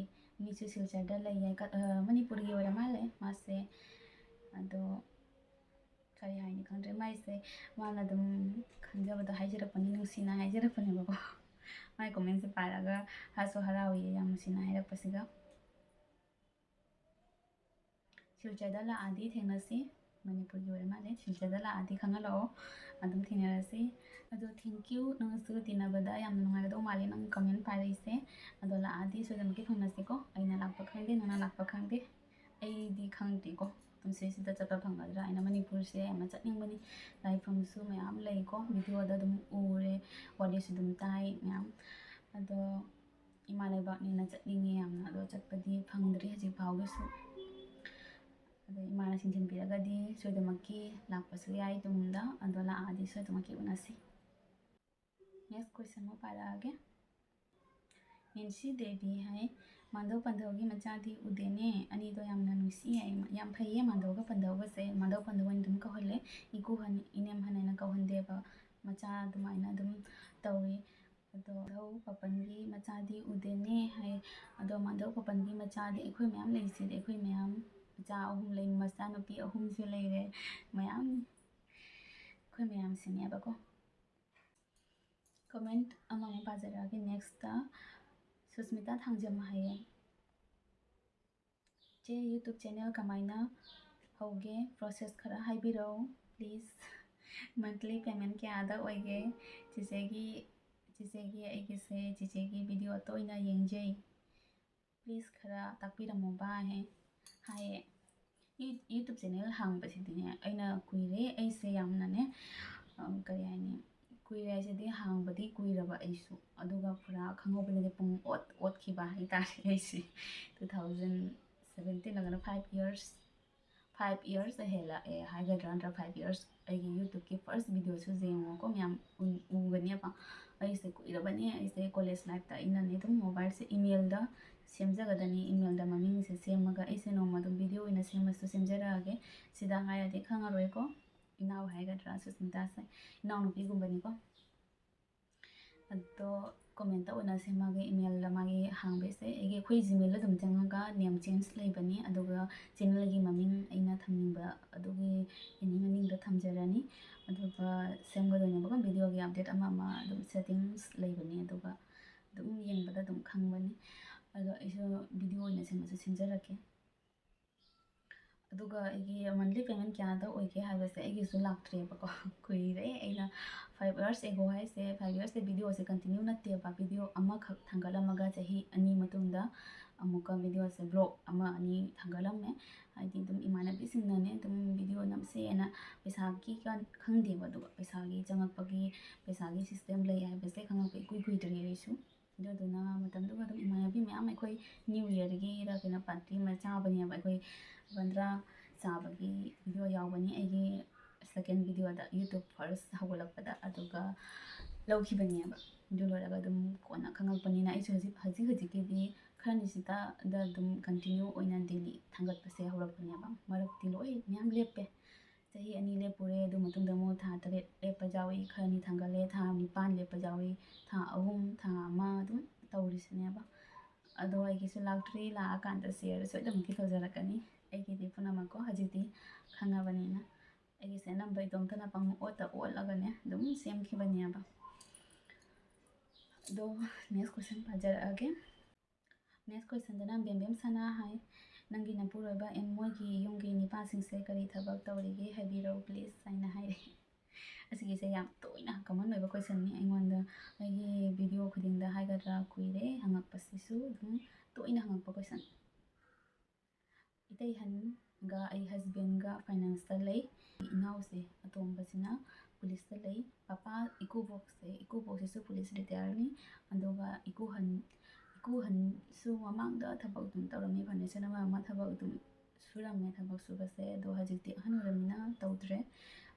ꯃꯤꯁꯨ ꯁꯤꯜꯆꯔꯗ ꯂꯩꯌꯦ, ꯀ-, ꯑ, ꯃꯅꯤꯄꯨꯔꯒꯤ ꯑꯣꯏꯔ ꯃꯥꯜꯂꯦ ꯃꯥꯁꯦ꯫ ꯑꯗꯣ ꯀꯔꯤ ꯍꯥꯏꯅꯤ ꯈꯪꯗ꯭ꯔꯦ꯫ ꯃꯥꯏꯁꯦ ꯃꯥꯅ ꯑꯗꯨꯝ ꯈꯟꯖꯕꯗꯣ ꯍꯥꯏꯖꯔꯛꯄꯅꯤ, ꯅꯨꯡꯁꯤꯅ ꯍꯥꯏꯖꯔꯛꯄꯅꯦꯕꯀꯣ꯫ ꯃꯥꯏ commentꯁꯦ ꯄꯥꯔꯒ ꯍꯔꯥꯎꯁꯨ ꯍꯔꯥꯎꯏ, ꯌꯥꯝ ꯅꯨꯡꯁꯤꯅ ꯍꯥꯏꯔꯛꯄꯁꯤꯒ꯫ ꯁꯤꯜꯆꯔꯗ ꯂꯥꯛꯑꯗꯤ ꯊꯦꯡꯅꯁꯤ꯫ ꯃꯅꯤꯄꯨꯔꯒꯤ ꯑꯣꯏꯔ ꯃꯥꯜꯂꯦ꯫ ꯁꯤꯜꯆꯔꯗ ꯂꯥꯛꯑꯗꯤ ꯈꯪꯍꯜꯂꯛꯑꯣ, ꯑꯗꯨꯝ ꯊꯦꯡꯅꯔꯁꯤ꯫ ꯑꯗꯣ thank you, ꯅꯪꯁꯨ ꯇꯤꯟꯅꯕꯗ ꯌꯥꯝꯅ ꯅꯨꯡꯉꯥꯏꯒꯗꯧ ꯃꯥꯜꯂꯦ ꯅꯪ comment ꯄꯥꯔꯛꯏꯁꯦ꯫ ꯑꯗꯣ ꯂꯥꯛꯑꯗꯤ ꯁꯣꯏꯗꯅꯃꯛꯀꯤ ꯊꯦꯡꯅꯁꯤꯀꯣ꯫ ꯑꯩꯅ ꯂꯥꯛꯄ ꯈꯪꯗꯦ, ꯅꯪꯅ ꯂꯥꯛꯄ ꯈꯪꯗꯦ, ꯑꯩꯗꯤ ꯈꯪꯗꯦꯀꯣ꯫ ꯄꯨꯟꯁꯤꯁꯤꯗ ꯆꯠꯄ ꯐꯪꯒꯗ꯭ꯔꯥ ꯍꯥꯏꯅ꯫ ꯃꯅꯤꯄꯨꯔꯁꯦ ꯌꯥꯝꯅ ꯆꯠꯅꯤꯡꯕꯅꯤ, ꯂꯥꯏꯐꯝꯁꯨ ꯃꯌꯥꯝ ꯂꯩꯀꯣ, videoꯗ ꯑꯗꯨꯝ ꯎꯔꯦ, ꯋꯥꯔꯤꯁꯨ ꯑꯗꯨꯝ ꯇꯥꯏ ꯃꯌꯥꯝ꯫ ꯑꯗꯣ ꯏꯃꯥ ꯂꯩꯕꯥꯛꯅꯤꯅ ꯆꯠꯅꯤꯡꯉꯦ ꯌꯥꯝꯅ, ꯑꯗꯣ ꯆꯠꯄꯗꯤ ꯐꯪꯗ꯭ꯔꯤ ꯍꯧꯖꯤꯛ ꯐꯥꯎꯒꯤꯁꯨ꯫ ꯑꯗꯣ ꯏꯃꯥꯅ ꯁꯤꯟꯁꯤꯟꯕꯤꯔꯒꯗꯤ ꯁꯣꯏꯗꯅꯃꯛꯀꯤ ꯂꯥꯛꯄꯁꯨ ꯌꯥꯏ ꯇꯨꯡꯗ, ꯑꯗꯣ ꯂꯥꯛꯑꯗꯤ ꯁꯣꯏꯗꯅꯃꯛꯀꯤ ꯎꯅꯁꯤ꯫ Next question ꯑꯃ ꯄꯥꯔꯛꯑꯒꯦ꯫ ꯅꯦꯟꯁꯤ ꯗꯦꯕꯤ ꯍꯥꯏ, ꯃꯥꯙꯧ ꯄꯥꯟꯙꯧꯒꯤ ꯃꯆꯥꯗꯤ ꯎꯗꯦꯅꯦ, ꯑꯅꯤꯗꯣ ꯌꯥꯝꯅ ꯅꯨꯡꯁꯤ ꯍꯥꯏ꯫ ꯌꯥꯝ ꯐꯩꯌꯦ ꯃꯥꯙꯧꯒ ꯄꯥꯟꯙꯧꯒꯁꯦ꯫ ꯃꯥꯙꯧ ꯄꯥꯟꯙꯧ ꯑꯣꯏꯅ ꯑꯗꯨꯝ ꯀꯧꯍꯜꯂꯦ, ꯏꯀꯨ ꯍꯟ-, ꯏꯅꯦꯝ ꯍꯟ ꯍꯥꯏꯅ ꯀꯧꯍꯟꯗꯦꯕ꯫ ꯃꯆꯥ ꯑꯗꯨꯃꯥꯏꯅ ꯑꯗꯨꯝ ꯇꯧꯏ꯫ ꯑꯗꯣ ꯃꯥꯙꯧ ꯄꯥꯄꯟꯒꯤ ꯃꯆꯥꯗꯤ ꯎꯗꯦꯅꯦ ꯍꯥꯏ꯫ ꯑꯗꯣ ꯃꯥꯙꯧ ꯄꯥꯄꯟꯒꯤ ꯃꯆꯥꯗꯤ ꯑꯩꯈꯣꯏ ꯃꯌꯥꯝ ꯂꯩꯁꯤꯗꯤ, ꯑꯩꯈꯣꯏ ꯃꯌꯥꯝ ꯃꯆꯥ ꯑꯍꯨꯝ ꯂꯩ, ꯃꯆꯥꯅꯨꯄꯤ ꯑꯍꯨꯝꯁꯨ ꯂꯩꯔꯦ, ꯃꯌꯥꯝ ꯑꯩꯈꯣꯏ ꯃꯌꯥꯝꯁꯤꯅꯦꯕꯀꯣ꯫ ꯀꯣꯃꯦꯟꯠ ꯑꯃꯃꯨꯛ ꯄꯥꯖꯔꯛꯑꯒꯦ꯫ ꯅꯦꯛꯁꯇ ꯁꯨꯁꯃꯤꯇꯥ ꯊꯥꯡꯖꯝ ꯍꯥꯏꯌꯦ, "ꯆꯦ, ꯌꯨꯇ꯭ꯌꯨꯕ ꯆꯦꯅꯦꯜ ꯀꯃꯥꯏꯅ ꯍꯧꯒꯦ? ꯄ꯭ꯔꯣꯁꯦꯁ ꯈꯔ ꯍꯥꯏꯕꯤꯔꯛꯎ ꯄ꯭ꯂꯤꯖ꯫ ꯃꯟꯊꯂꯤ ꯄꯦꯃꯦꯟ ꯀꯌꯥꯗ ꯑꯣꯏꯒꯦ? ꯆꯤꯆꯦꯒꯤ, ꯆꯤꯆꯦꯒꯤ ꯑꯩꯒꯤꯁꯦ ꯆꯤꯆꯦꯒꯤ ꯚꯤꯗꯤꯑꯣ ꯇꯣꯏꯅ ꯌꯦꯡꯖꯩ꯫ ꯄ꯭ꯂꯤꯖ ꯈꯔ ꯇꯥꯛꯄꯤꯔꯝꯃꯣ ꯚꯥꯏ" ꯍꯥꯏꯌꯦ꯫ ꯌꯨ-, ꯌꯨꯇ꯭ꯌꯨꯕ ꯆꯦꯅꯦꯜ ꯍꯥꯡꯕꯁꯤꯗꯤꯅꯦ, ꯑꯩꯅ ꯀꯨꯏꯔꯦ꯫ ꯑꯩꯁꯦ ꯌꯥꯝꯅꯅꯦ, ꯑ, ꯀꯔꯤ ꯍꯥꯏꯅꯤ, ꯀꯨꯏꯔꯦ ꯍꯥꯏꯁꯤꯗꯤ ꯍꯥꯡꯕꯗꯤ ꯀꯨꯏꯔꯕ ꯑꯩꯁꯨ, ꯑꯗꯨꯒ ꯄꯨꯔꯥ ꯈꯪꯍꯧꯕꯅꯗꯤ ꯄꯨꯡ ꯑꯣꯠ ꯑꯣꯠꯈꯤꯕ ꯍꯥꯏꯇꯥꯔꯦ ꯑꯩꯁꯦ꯫ Two thousand seventeen ꯂꯒꯅ five years, five years ꯍꯦꯜꯂꯛꯑꯦ ꯍꯥꯏꯒꯗ꯭ꯔꯥ, ꯅꯠꯇ꯭ꯔ five years꯫ ꯑꯩꯒꯤ ꯌꯨꯇ꯭ꯌꯨꯕꯀꯤ ꯐꯥꯔꯁ ꯚꯤꯗꯤꯑꯣꯁꯨ ꯌꯦꯡꯉꯣꯀꯣ ꯃꯌꯥꯝ, ꯎ-, ꯎꯒꯅꯦꯕ꯫ ꯑꯩꯁꯦ ꯀꯨꯏꯔꯕꯅꯦ, ꯑꯩꯁꯦ ꯀꯣꯂꯦꯖ ꯂꯥꯏꯐꯇ ꯑꯩꯅꯅꯦ ꯑꯗꯨꯝ ꯃꯣꯕꯥꯏꯜꯁꯦ ꯏꯃꯦꯜꯗ ꯁꯦꯝꯖꯒꯗꯅꯤ, ꯏꯃꯦꯜꯗ ꯃꯃꯤꯡꯁꯦ ꯁꯦꯝꯃꯒ ꯑꯩꯁꯦ ꯅꯣꯡꯃ ꯑꯗꯨꯝ ꯚꯤꯗꯤꯑꯣ ꯑꯣꯏꯅ ꯁꯦꯝꯃꯁꯨ ꯁꯦꯝꯖꯔꯛꯑꯒꯦ꯫ ꯁꯤꯗ ꯍꯥꯏꯔꯗꯤ ꯈꯪꯉꯔꯣꯏꯀꯣ, ꯏꯅꯥꯎ ꯍꯥꯏꯒꯗ꯭ꯔꯥ, ꯁꯨꯁꯃꯤꯇꯥꯁꯦ ꯏꯅꯥꯎꯅꯨꯄꯤꯒꯨꯝꯕꯅꯤꯀꯣ꯫ ꯑꯗꯣ ꯀꯣꯃꯦꯟꯇ ꯑꯣꯏꯅ ꯁꯦꯝꯃꯒꯦ, ꯏꯃꯦꯜꯗ ꯃꯥꯒꯤ ꯍꯥꯡꯕꯩꯁꯦ꯫ ꯑꯩꯒꯤ, ꯑꯩꯈꯣꯏ ꯖꯤꯃꯦꯜꯗ ꯑꯗꯨꯝ ꯆꯪꯉꯒ ꯅꯦꯝ ꯆꯦꯟꯖ ꯂꯩꯕꯅꯤ, ꯑꯗꯨꯒ ꯆꯦꯅꯦꯜꯒꯤ ꯃꯃꯤꯡ ꯑꯩꯅ ꯊꯝꯅꯤꯡꯕ ꯑꯗꯨꯒꯤ ꯃꯦꯅ꯭ꯌꯨ ꯃꯅꯤꯡꯗ ꯊꯝꯖꯔꯅꯤ꯫ ꯑꯗꯨꯒ ꯁꯦꯝꯒꯗꯣꯏꯅꯦꯕꯀꯣ, ꯚꯤꯗꯤꯑꯣꯒꯤ ꯑꯞꯗꯦꯠ ꯑꯃ ꯑꯃ ꯑꯗꯨꯝ ꯁꯦꯠꯇꯤꯡꯁ ꯂꯩꯕꯅꯤ, ꯑꯗꯨꯒ ꯑꯗꯨꯝ ꯌꯦꯡꯕꯗ ꯑꯗꯨꯝ ꯈꯪꯕꯅꯤ꯫ ꯑꯗꯣ ꯑꯩꯁꯨ ꯚꯤꯗꯤꯑꯣ ꯑꯣꯏꯅ ꯁꯦꯝꯃꯁꯨ ꯁꯦꯝꯖꯔꯛꯀꯦ꯫ ꯑꯗꯨꯒ ꯑꯩꯒꯤ ꯃꯟꯊꯂꯤ ꯄꯦꯃꯦꯟ ꯀꯌꯥꯗ ꯑꯣꯏꯒꯦ ꯍꯥꯏꯕꯁꯦ ꯑꯩꯒꯤꯁꯨ ꯂꯥꯛꯇ꯭ꯔꯦꯕꯀꯣ꯫ ꯀꯨꯏꯔꯦ ꯑꯩꯅ, five years ago ꯍꯥꯏꯁꯦ, five yearsꯁꯦ ꯚꯤꯗꯤꯑꯣꯁꯦ ꯀꯟꯇꯤꯅ꯭ꯌꯨ ꯅꯠꯇꯦꯕ, ꯚꯤꯗꯤꯑꯣ ꯑꯃꯈꯛ ꯊꯥꯡꯒꯠꯂꯝꯃꯒ ꯆꯍꯤ ꯑꯅꯤ ꯃꯇꯨꯡꯗ ꯑꯃꯨꯛꯀ ꯚꯤꯗꯤꯑꯣꯁꯦ ꯕ꯭ꯂꯣꯛ ꯑꯃ ꯑꯅꯤ ꯊꯥꯡꯒꯠꯂꯝꯃꯦ꯫ ꯍꯥꯏꯗꯤ ꯑꯗꯨꯝ ꯏꯃꯥꯟꯅꯕꯤꯁꯤꯡꯅꯅꯦ ꯑꯗꯨꯝ ꯚꯤꯗꯤꯑꯣ ꯅꯝꯁꯦꯅ, ꯄꯩꯁꯥꯒꯤ ꯀ-, ꯈꯪꯗꯦꯕ, ꯑꯗꯨꯒ ꯄꯩꯁꯥꯒꯤ ꯆꯪꯉꯛꯄꯒꯤ, ꯄꯩꯁꯥꯒꯤ ꯁꯤꯁꯇꯦꯝ ꯂꯩ ꯍꯥꯏꯕꯁꯦ ꯈꯪꯉꯛꯄ ꯏꯀꯨꯏ ꯀꯨꯏꯗ꯭ꯔꯤ ꯑꯩꯁꯨ꯫ ꯑꯗꯨꯗꯨꯅ ꯃꯇꯝꯗꯨꯒ ꯑꯗꯨꯝ ꯏꯃꯥꯟꯅꯕꯤ ꯃꯌꯥꯝ ꯑꯩꯈꯣꯏ ꯅ꯭ꯌꯨ ꯌꯔꯒꯤꯔ ꯀꯩꯅꯣ ꯄꯥꯔꯇꯤ ꯑꯃ ꯆꯥꯕꯅꯦꯕ꯫ ꯑꯩꯈꯣꯏ ꯄꯟꯗ꯭ꯔꯥ ꯆꯥꯕꯒꯤ ꯚꯤꯗꯤꯑꯣ ꯌꯥꯎꯕꯅꯤ ꯑꯩꯒꯤ ꯁꯦꯀꯦꯟ ꯚꯤꯗꯤꯑꯣꯗ, ꯌꯨꯇ꯭ꯌꯨꯕ ꯐꯥꯔꯁ ꯍꯧꯒꯠꯂꯛꯄꯗ꯫ ꯑꯗꯨꯒ ꯂꯧꯈꯤꯕꯅꯦꯕ꯫ ꯑꯗꯨ ꯂꯣꯏꯔꯒ ꯑꯗꯨꯝ ꯀꯣꯟꯅ ꯈꯪꯉꯛꯄꯅꯤꯅ ꯑꯩꯁꯨ ꯍꯧꯖꯤꯛ, ꯍꯧꯖꯤꯛ ꯍꯧꯖꯤꯛꯀꯤꯗꯤ ꯈꯔꯅꯤꯁꯤꯗ ꯑꯗꯨꯝ continue ꯑꯣꯏꯅ daily ꯊꯥꯡꯒꯠꯄꯁꯦ ꯍꯧꯔꯛꯄꯅꯦꯕ꯫ ꯃꯔꯛꯇꯤ ꯂꯣꯏ ꯃꯌꯥꯝ ꯂꯦꯞꯄꯦ꯫ ꯆꯍꯤ ꯑꯅꯤ ꯂꯦꯞꯄꯨꯔꯦ, ꯑꯗꯨ ꯃꯇꯨꯡꯗ ꯑꯃꯨꯛ ꯊꯥ ꯇꯔꯦꯠ ꯂꯦꯞꯄ ꯌꯥꯎꯏ, ꯈꯔꯅꯤ ꯊꯥꯡꯒꯠꯂꯦ, ꯊꯥ ꯅꯤꯄꯥꯟ ꯂꯦꯞꯄ ꯌꯥꯎꯏ, ꯊꯥ ꯑꯍꯨꯝ, ꯊꯥ ꯑꯃ ꯑꯗꯨꯝ ꯇꯧꯔꯤꯁꯤꯅꯦꯕ꯫ ꯑꯗꯣ ꯑꯩꯒꯤꯁꯨ ꯂꯥꯛꯇ꯭ꯔꯤ, ꯂꯥꯛꯑꯀꯥꯟꯗ share ꯁꯣꯏꯗꯅꯃꯛꯀꯤ ꯇꯧꯖꯔꯛꯀꯅꯤ꯫ ꯑꯩꯒꯤꯗꯤ ꯄꯨꯝꯅꯃꯛꯀꯣ ꯍꯧꯖꯤꯛꯇꯤ ꯈꯪꯉꯕꯅꯤꯅ꯫ ꯑꯩꯒꯤꯁꯦ ꯑꯅꯝꯕ ꯏꯇꯣꯝꯇꯅ ꯄꯪꯑꯣꯠꯇ ꯑꯣꯠꯂꯒꯅꯦ ꯑꯗꯨꯝ ꯁꯦꯝꯈꯤꯕꯅꯦꯕ꯫ ꯑꯗꯣ next question ꯄꯥꯖꯔꯛꯑꯒꯦ꯫ Next questionꯗꯅ ꯕꯦꯝꯕꯦꯝ ꯁꯅꯥ ꯍꯥꯏ, "ꯅꯪꯒꯤ ꯅꯄꯨꯔꯣꯏꯕ and ꯃꯣꯏꯒꯤ ꯌꯨꯝꯒꯤ ꯅꯤꯄꯥꯁꯤꯡꯁꯦ ꯀꯔꯤ ꯊꯕꯛ ꯇꯧꯔꯤꯒꯦ ꯍꯥꯏꯕꯤꯔꯛꯎ please" ꯍꯥꯏꯅ ꯍꯥꯏꯔꯦ꯫ ꯑꯁꯤꯒꯤꯁꯦ ꯌꯥꯝ ꯇꯣꯏꯅ common ꯑꯣꯏꯕ questionꯅꯤ ꯑꯩꯉꯣꯟꯗ꯫ ꯑꯩꯒꯤ video ꯈꯨꯗꯤꯡꯗ ꯍꯥꯏꯒꯗ꯭ꯔꯥ, ꯀꯨꯏꯔꯦ ꯍꯪꯉꯛꯄꯁꯤꯁꯨ, ꯑꯗꯨꯝ ꯇꯣꯏꯅ ꯍꯪꯉꯛꯄ question꯫ ꯏꯇꯩꯍꯟꯒ ꯑꯩ husbandꯒ financeꯇ ꯂꯩ꯫ ꯏꯅꯥꯎꯁꯦ ꯑꯇꯣꯝꯕꯁꯤꯅ policeꯇ ꯂꯩ꯫ ꯄꯄꯥ, ꯏꯀꯨꯕꯣꯛꯁꯦ, ꯏꯀꯨꯕꯣꯛꯁꯤꯁꯨ police retireꯅꯤ꯫ ꯑꯗꯨꯒ ꯏꯀꯨꯍꯟ, ꯏꯀꯨꯍꯟꯁꯨ ꯃꯃꯥꯡꯗ ꯊꯕꯛ ꯑꯗꯨꯝ ꯇꯧꯔꯝꯃꯤ, furnitureꯅ ꯃꯔꯝ ꯑꯃ ꯊꯕꯛ ꯑꯗꯨꯝ ꯁꯨꯔꯝꯃꯦ ꯊꯕꯛ ꯁꯨꯕꯁꯦ꯫ ꯑꯗꯣ ꯍꯧꯖꯤꯛꯇꯤ ꯑꯍꯟ ꯑꯣꯏꯔꯕꯅꯤꯅ ꯇꯧꯗ꯭ꯔꯦ꯫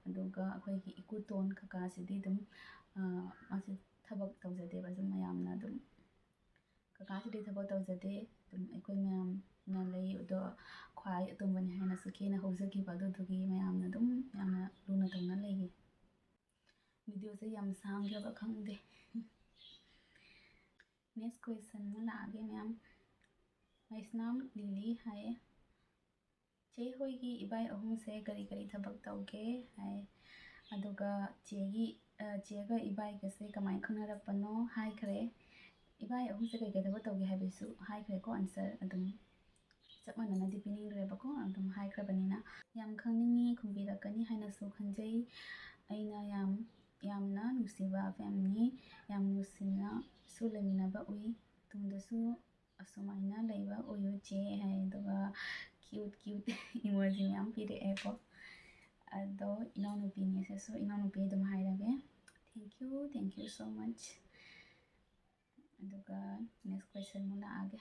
ꯑꯗꯨꯒ ꯑꯩꯈꯣꯏꯒꯤ ꯏꯀꯨꯇꯣꯟ ꯀꯀꯥꯁꯤꯗꯤ ꯑꯗꯨꯝ, ꯑ, ꯃꯥꯁꯦ ꯊꯕꯛ ꯇꯧꯖꯗꯦꯕ, ꯑꯗꯨꯝ ꯃꯌꯥꯝꯅ ꯑꯗꯨꯝ ꯀꯀꯥꯁꯤꯗꯤ ꯊꯕꯛ ꯇꯧꯖꯗꯦ꯫ ꯑꯗꯨꯝ ꯑꯩꯈꯣꯏ ꯃꯌꯥꯝꯅ ꯂꯩ꯫ ꯑꯗꯣ ꯈ꯭ꯋꯥꯏ ꯑꯇꯣꯝꯕꯅꯤ ꯍꯥꯏꯅꯁꯨ ꯈꯦꯅ ꯍꯧꯖꯈꯤꯕ, ꯑꯗꯨꯗꯨꯒꯤ ꯃꯌꯥꯝꯅ ꯑꯗꯨꯝ ꯌꯥꯝꯅ ꯂꯨꯅ ꯇꯧꯅ ꯂꯩꯌꯦ꯫ Videoꯁꯦ ꯌꯥꯝ ꯁꯥꯡꯈ꯭ꯔꯕ ꯈꯪꯗꯦ꯫ Next question ꯑꯃꯨꯛ ꯂꯥꯛꯑꯒꯦ ꯃꯌꯥꯝ꯫ ꯃꯩꯁꯅꯥꯝ ꯂꯤꯂꯤ ꯍꯥꯏꯌꯦ, "ꯆꯦ ꯍꯣꯏꯒꯤ ꯏꯕꯥꯏ ꯑꯍꯨꯝꯁꯦ ꯀꯔꯤ ꯀꯔꯤ ꯊꯕꯛ ꯇꯧꯒꯦ?" ꯍꯥꯏ꯫ ꯑꯗꯨꯒ ꯆꯦꯒꯤ, ꯑ, ꯆꯦꯒ ꯏꯕꯥꯏꯒꯁꯦ ꯀꯃꯥꯏꯅ ꯈꯪꯅꯔꯛꯄꯅꯣ ꯍꯥꯏꯈ꯭ꯔꯦ꯫ ꯏꯕꯥꯏ ꯑꯍꯨꯝꯁꯦ ꯀꯩ ꯀꯩ ꯊꯕꯛ ꯇꯧꯒꯦ ꯍꯥꯏꯕꯁꯨ ꯍꯥꯏꯈ꯭ꯔꯦꯀꯣ, answer ꯑꯗꯨꯝ ꯆꯞ ꯃꯥꯟꯅꯅꯗꯤ ꯄꯤꯅꯤꯡꯗ꯭ꯔꯦꯕꯀꯣ, ꯑꯗꯨꯝ ꯍꯥꯏꯈ꯭ꯔꯕꯅꯤꯅ꯫ ꯌꯥꯝ ꯈꯪꯅꯤꯡꯉꯤ, ꯈꯨꯝꯕꯤꯔꯛꯀꯅꯤ ꯍꯥꯏꯅꯁꯨ ꯈꯟꯖꯩ꯫ ꯑꯩꯅ ꯌꯥꯝ, ꯌꯥꯝꯅ ꯅꯨꯡꯁꯤꯕ ꯐꯦꯝꯅꯤ, ꯌꯥꯝ ꯅꯨꯡꯁꯤꯅꯁꯨ ꯂꯩꯃꯤꯟꯅꯕ ꯎꯏ꯫ ꯇꯨꯡꯗꯁꯨ ꯑꯁꯨꯃꯥꯏꯅ ꯂꯩꯕ ꯑꯣꯏꯌꯨ ꯆꯦ ꯍꯥꯏ, ꯑꯗꯨꯒ cute cute emoji ꯃꯌꯥꯝ ꯄꯤꯔꯛꯑꯦꯀꯣ꯫ ꯑꯗꯣ ꯏꯅꯥꯎꯅꯨꯄꯤꯅꯦ, ꯁꯤꯁꯨ ꯏꯅꯥꯎꯅꯨꯄꯤ ꯑꯗꯨꯝ ꯍꯥꯏꯔꯒꯦ꯫ Thank you, thank you so much꯫ ꯑꯗꯨꯒ next question ꯑꯃꯨꯛ ꯂꯥꯛꯑꯒꯦ꯫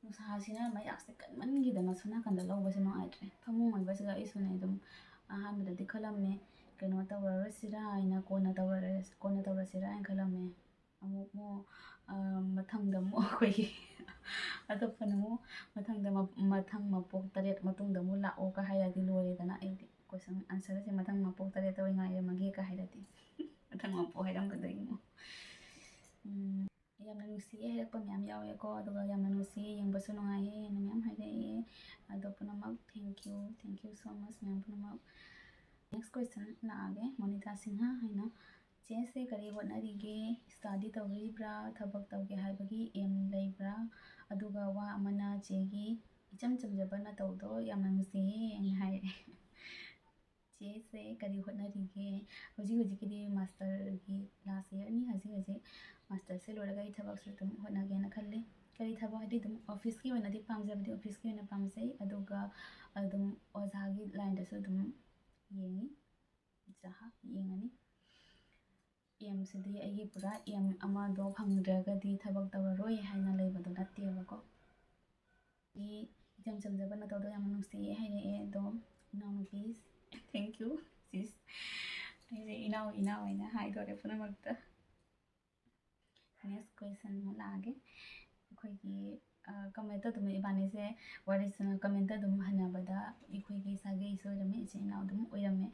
ꯅꯨꯡꯁꯥꯁꯤꯅ ꯃꯩꯔꯥꯛꯁꯦ ꯀꯟꯃꯟꯈꯤꯗꯅ ꯁꯣꯝ ꯅꯥꯀꯟꯗ ꯂꯧꯕꯁꯦ ꯅꯨꯡꯉꯥꯏꯇ꯭ꯔꯦ꯫ ꯐꯃꯨꯡ ꯑꯣꯏꯕꯁꯤꯗ ꯑꯩꯁꯨꯅꯦ ꯑꯗꯨꯝ ꯑꯍꯥꯟꯕꯗꯗꯤ ꯈꯜꯂꯝꯃꯦ, ꯀꯩꯅꯣ ꯇꯧꯔꯔꯣꯏꯁꯤꯔꯥ ꯍꯥꯏꯅ, ꯀꯣꯟꯅ ꯇꯧꯔꯔ-, ꯀꯣꯟꯅ ꯇꯧꯔꯁꯤꯔꯥ ꯍꯥꯏꯅ ꯈꯜꯂꯝꯃꯦ꯫ ꯑꯃꯨꯛ ꯑꯃꯨꯛ, ꯑ, ꯃꯊꯪꯗ ꯑꯃꯨꯛ ꯑꯩꯈꯣꯏꯒꯤ ꯑꯇꯣꯞꯄꯅ ꯑꯃꯨꯛ ꯃꯊꯪꯗ ꯃ-, ꯃꯊꯪ ꯃꯄꯣꯛ ꯇꯔꯦꯠ ꯃꯇꯨꯡꯗ ꯑꯃꯨꯛ ꯂꯥꯛꯑꯣꯒ ꯍꯥꯏꯔꯗꯤ ꯂꯣꯏꯔꯦꯗꯅ꯫ ꯑꯩꯗꯤ question answer ꯁꯦ "ꯃꯊꯪ ꯃꯄꯣꯛ ꯇꯔꯦꯠꯇ ꯑꯣꯏ ꯉꯥꯏꯔꯝꯃꯒꯦ"ꯀ ꯍꯥꯏꯔꯗꯤ ꯃꯊꯪ ꯃꯄꯣꯛ ꯍꯥꯏꯔꯝꯒꯗꯣꯏꯅꯤ ꯑꯃꯨꯛ꯫ ꯎꯝ, ꯌꯥꯝꯅ ꯅꯨꯡꯁꯤꯌꯦ ꯍꯥꯏꯔꯛꯄ ꯃꯌꯥꯝ ꯌꯥꯎꯋꯦꯀꯣ, ꯑꯗꯨꯒ ꯌꯥꯝꯅ ꯅꯨꯡꯁꯤꯌꯦ, ꯌꯦꯡꯕꯁꯨ ꯅꯨꯡꯉꯥꯏꯌꯦ ꯍꯥꯏꯅ ꯃꯌꯥꯝ ꯍꯥꯏꯔꯛꯑꯦ꯫ ꯑꯗꯣ ꯄꯨꯝꯅꯃꯛ thank you, thank you so much ꯃꯌꯥꯝ ꯄꯨꯝꯅꯃꯛ꯫ Next question ꯂꯥꯛꯑꯒꯦ, ꯃꯣꯅꯤꯇꯥ ꯁꯤꯡꯍ ꯍꯥꯏꯅ꯫ "ꯆꯦꯁꯦ ꯀꯔꯤ ꯍꯣꯠꯅꯔꯤꯒꯦ? Study ꯇꯧꯕꯤꯔꯤꯕ꯭ꯔꯥ? ꯊꯕꯛ ꯇꯧꯒꯦ ꯍꯥꯏꯕꯒꯤ aim ꯂꯩꯕ꯭ꯔꯥ? ꯑꯗꯨꯒ ꯋꯥ ꯑꯃꯅ ꯆꯦꯒꯤ ꯏꯆꯝ ꯆꯝꯖꯕ ꯅꯇꯧꯗꯣ ꯌꯥꯝꯅ ꯅꯨꯡꯁꯤꯌꯦ" ꯍꯥꯏꯅ ꯍꯥꯏꯔꯛꯑꯦ꯫ ꯆꯦꯁꯦ ꯀꯔꯤ ꯍꯣꯠꯅꯔꯤꯒꯦ? ꯍꯧꯖꯤꯛ ꯍꯧꯖꯤꯛꯀꯤꯗꯤ masterꯒꯤ last yearꯅꯤ꯫ ꯍꯧꯖꯤꯛ ꯍꯧꯖꯤꯛ masterꯁꯦ ꯂꯣꯏꯔꯒ ꯑꯩ ꯊꯕꯛꯁꯨ ꯑꯗꯨꯝ ꯍꯣꯠꯅꯒꯦꯅ ꯈꯜꯂꯤ꯫ ꯀꯔꯤ ꯊꯕꯛ ꯍꯥꯏꯗꯤ ꯑꯗꯨꯝ officeꯀꯤ ꯑꯣꯏꯅꯗꯤ ꯄꯥꯝꯖꯕꯗꯤ officeꯀꯤ ꯑꯣꯏꯅ ꯄꯥꯝꯖꯩ, ꯑꯗꯨꯒ ꯑꯗꯨꯝ ꯑꯣꯖꯥꯒꯤ lineꯗꯁꯨ ꯑꯗꯨꯝ ꯌꯦꯡꯉꯤ, ꯖꯍꯥ ꯌꯦꯡꯉꯅꯤ꯫ Aimꯁꯤꯗꯤ ꯑꯩꯒꯤ ꯄꯨꯔꯥ aim ꯑꯃꯗꯣ ꯐꯪꯗ꯭ꯔꯒꯗꯤ ꯊꯕꯛ ꯇꯧꯔꯔꯣꯏ ꯍꯥꯏꯅ ꯂꯩꯕꯗꯣ ꯅꯠꯇꯦꯕꯀꯣ꯫ ꯑꯩ ꯏꯆꯝ ꯆꯝꯖꯕ ꯅꯇꯧꯗꯣ ꯌꯥꯝꯅ ꯅꯨꯡꯁꯤꯌꯦ ꯍꯥꯏꯔꯛꯑꯦ ꯑꯗꯣ, ꯏꯅꯥꯎꯅꯨꯄꯤ, thank you sis꯫ ꯑꯩꯁꯦ ꯏꯅꯥꯎ ꯏꯅꯥꯎ ꯍꯥꯏꯅ ꯍꯥꯏꯗꯣꯔꯦ ꯄꯨꯝꯅꯃꯛꯇ꯫ Next question ꯑꯃꯨꯛ ꯂꯥꯛꯑꯒꯦ꯫ ꯑꯩꯈꯣꯏꯒꯤ, ꯑ, commentꯇ ꯑꯗꯨꯝ ꯏꯕꯥꯅꯤꯁꯦ ꯋꯥꯔꯤꯁꯤꯅ commentꯇ ꯑꯗꯨꯝ ꯍꯟꯅꯕꯗ ꯑꯩꯈꯣꯏꯒꯤ ꯁꯥꯒꯩꯁꯨ ꯑꯣꯏꯔꯝꯃꯦ, ꯏꯆꯤꯟ ꯏꯅꯥꯎ ꯑꯗꯨꯝ ꯑꯣꯏꯔꯝꯃꯦ꯫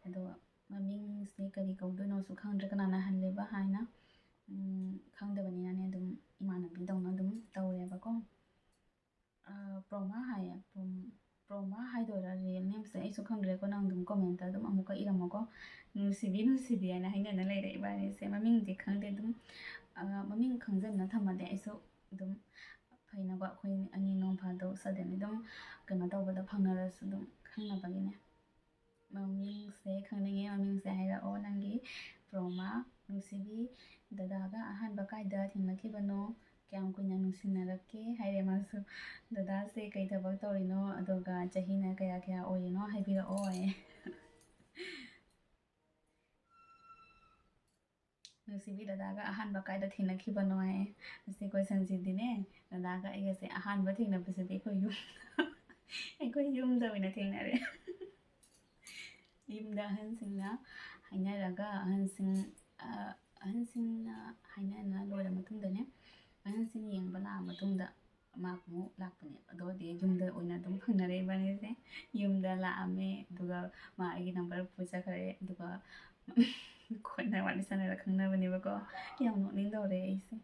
ꯑꯗꯣ ꯃꯃꯤꯡꯁꯦ ꯀꯔꯤ ꯀꯧꯗꯣꯏꯅꯣꯁꯨ ꯈꯪꯗ꯭ꯔꯦ, ꯀꯅꯥꯅ ꯍꯜꯂꯦꯕ ꯍꯥꯏꯅ꯫ ꯎꯝ, ꯈꯪꯗꯕꯅꯤꯅꯅꯦ ꯑꯗꯨꯝ ꯏꯃꯥꯟꯅꯕꯤꯗꯧꯅ ꯑꯗꯨꯝ ꯇꯧꯔꯦꯕꯀꯣ꯫ ꯑ, ꯄ꯭ꯔꯣꯃꯥ ꯍꯥꯏꯌꯦ꯫ ꯄ꯭ꯔꯣꯝ-, ꯄ꯭ꯔꯣꯃꯥ ꯍꯥꯏꯗꯣꯏꯔꯥ real nameꯁꯦ ꯑꯩꯁꯨ ꯈꯪꯗ꯭ꯔꯦꯀꯣ, ꯅꯪ ꯑꯗꯨꯝ commentꯇ ꯑꯗꯨꯝ ꯑꯃꯨꯛꯀ ꯏꯔꯝꯃꯣꯀꯣ꯫ "ꯅꯨꯡꯁꯤꯕꯤ, ꯅꯨꯡꯁꯤꯕꯤ" ꯍꯥꯏꯅ ꯍꯥꯏꯅꯅ ꯂꯩꯔꯦ ꯏꯕꯥꯅꯤꯁꯦ꯫ ꯃꯃꯤꯡꯗꯤ ꯈꯪꯗꯦ, ꯑꯗꯨꯝ, ꯑ, ꯃꯃꯤꯡ ꯈꯪꯖꯟꯅ ꯊꯝꯃꯗꯤ ꯑꯩꯁꯨ ꯑꯗꯨꯝ ꯐꯩꯅꯀꯣ, ꯑꯩꯈꯣꯏ ꯑꯅꯤ ꯅꯣꯡ ꯐꯥꯗꯣꯛ suddenly ꯑꯗꯨꯝ ꯀꯩꯅꯣ ꯇꯧꯕꯗ ꯐꯪꯅꯔꯁꯨ ꯑꯗꯨꯝ ꯈꯪꯅꯕꯒꯤꯅꯦ꯫ ꯃꯃꯤꯡꯁꯦ ꯈꯪꯅꯤꯡꯉꯦ, ꯃꯃꯤꯡꯁꯦ ꯍꯥꯏꯔꯛꯑꯣ ꯅꯪꯒꯤ꯫ ꯄ꯭ꯔꯣꯃꯥ, ꯅꯨꯡꯁꯤꯕꯤ, "ꯗꯗꯥꯒ ꯑꯍꯥꯟꯕ ꯀꯥꯏꯗ ꯊꯦꯡꯅꯈꯤꯕꯅꯣ? ꯀꯌꯥꯝ ꯀꯨꯏꯅ ꯅꯨꯡꯁꯤꯅꯔꯛꯀꯦ?" ꯍꯥꯏꯔꯦ ꯃꯥꯁꯨ꯫ "ꯗꯗꯥꯁꯦ ꯀꯩ ꯊꯕꯛ ꯇꯧꯔꯤꯅꯣ? ꯑꯗꯨꯒ ꯆꯍꯤꯅ ꯀꯌꯥ ꯀꯌꯥ ꯑꯣꯏꯔꯤꯅꯣ ꯍꯥꯏꯕꯤꯔꯛꯑꯣ" ꯍꯥꯏꯌꯦ꯫ ꯅꯨꯡꯁꯤꯕꯤ, "ꯗꯗꯥꯒ ꯑꯍꯥꯟꯕ ꯀꯥꯏꯗ ꯊꯦꯡꯅꯈꯤꯕꯅꯣ?" ꯍꯥꯏꯌꯦ꯫ ꯑꯁꯤ questionꯁꯤꯗꯤꯅꯦ, ꯗꯗꯥꯒ ꯑꯩꯒꯁꯦ ꯑꯍꯥꯟꯕ ꯊꯦꯡꯅꯕꯁꯤꯗꯤ ꯑꯩꯈꯣꯏ ꯌꯨꯝ, ꯑꯩꯈꯣꯏ ꯌꯨꯝꯗ ꯑꯣꯏꯅ ꯊꯦꯡꯅꯔꯦ꯫ ꯌꯨꯝꯗ ꯑꯍꯟꯁꯤꯡꯅ ꯍꯥꯏꯅꯔꯒ, ꯑꯍꯟꯁꯤꯡ, ꯑ, ꯑꯍꯟꯁꯤꯡꯅ ꯍꯥꯏꯅꯅ ꯂꯣꯏꯔ ꯃꯇꯨꯡꯗꯅꯦ, ꯑꯍꯟꯁꯤꯡ ꯌꯦꯡꯕ ꯂꯥꯛꯑ ꯃꯇꯨꯡꯗ ꯃꯥ ꯑꯃꯨꯛ ꯂꯥꯛꯄꯅꯦꯕ꯫ ꯑꯗꯨꯒꯗꯤ ꯌꯨꯝꯗ ꯑꯣꯏꯅ ꯑꯗꯨꯝ ꯐꯪꯅꯔꯦ ꯏꯕꯥꯅꯤꯁꯦ꯫ ꯌꯨꯝꯗ ꯂꯥꯛꯑꯝꯃꯦ, ꯑꯗꯨꯒ ꯃꯥ ꯑꯩꯒꯤ ꯅꯝꯕꯔ ꯄꯨꯖꯈ꯭ꯔꯦ, ꯑꯗꯨꯒ ꯑꯩꯈꯣꯏꯅ ꯋꯥꯔꯤ ꯁꯥꯟꯅꯔ ꯈꯪꯅꯕꯅꯦꯕꯀꯣ꯫ ꯌꯥꯝ ꯅꯣꯛꯅꯤꯡꯗꯧꯔꯦ ꯑꯩꯁꯦ꯫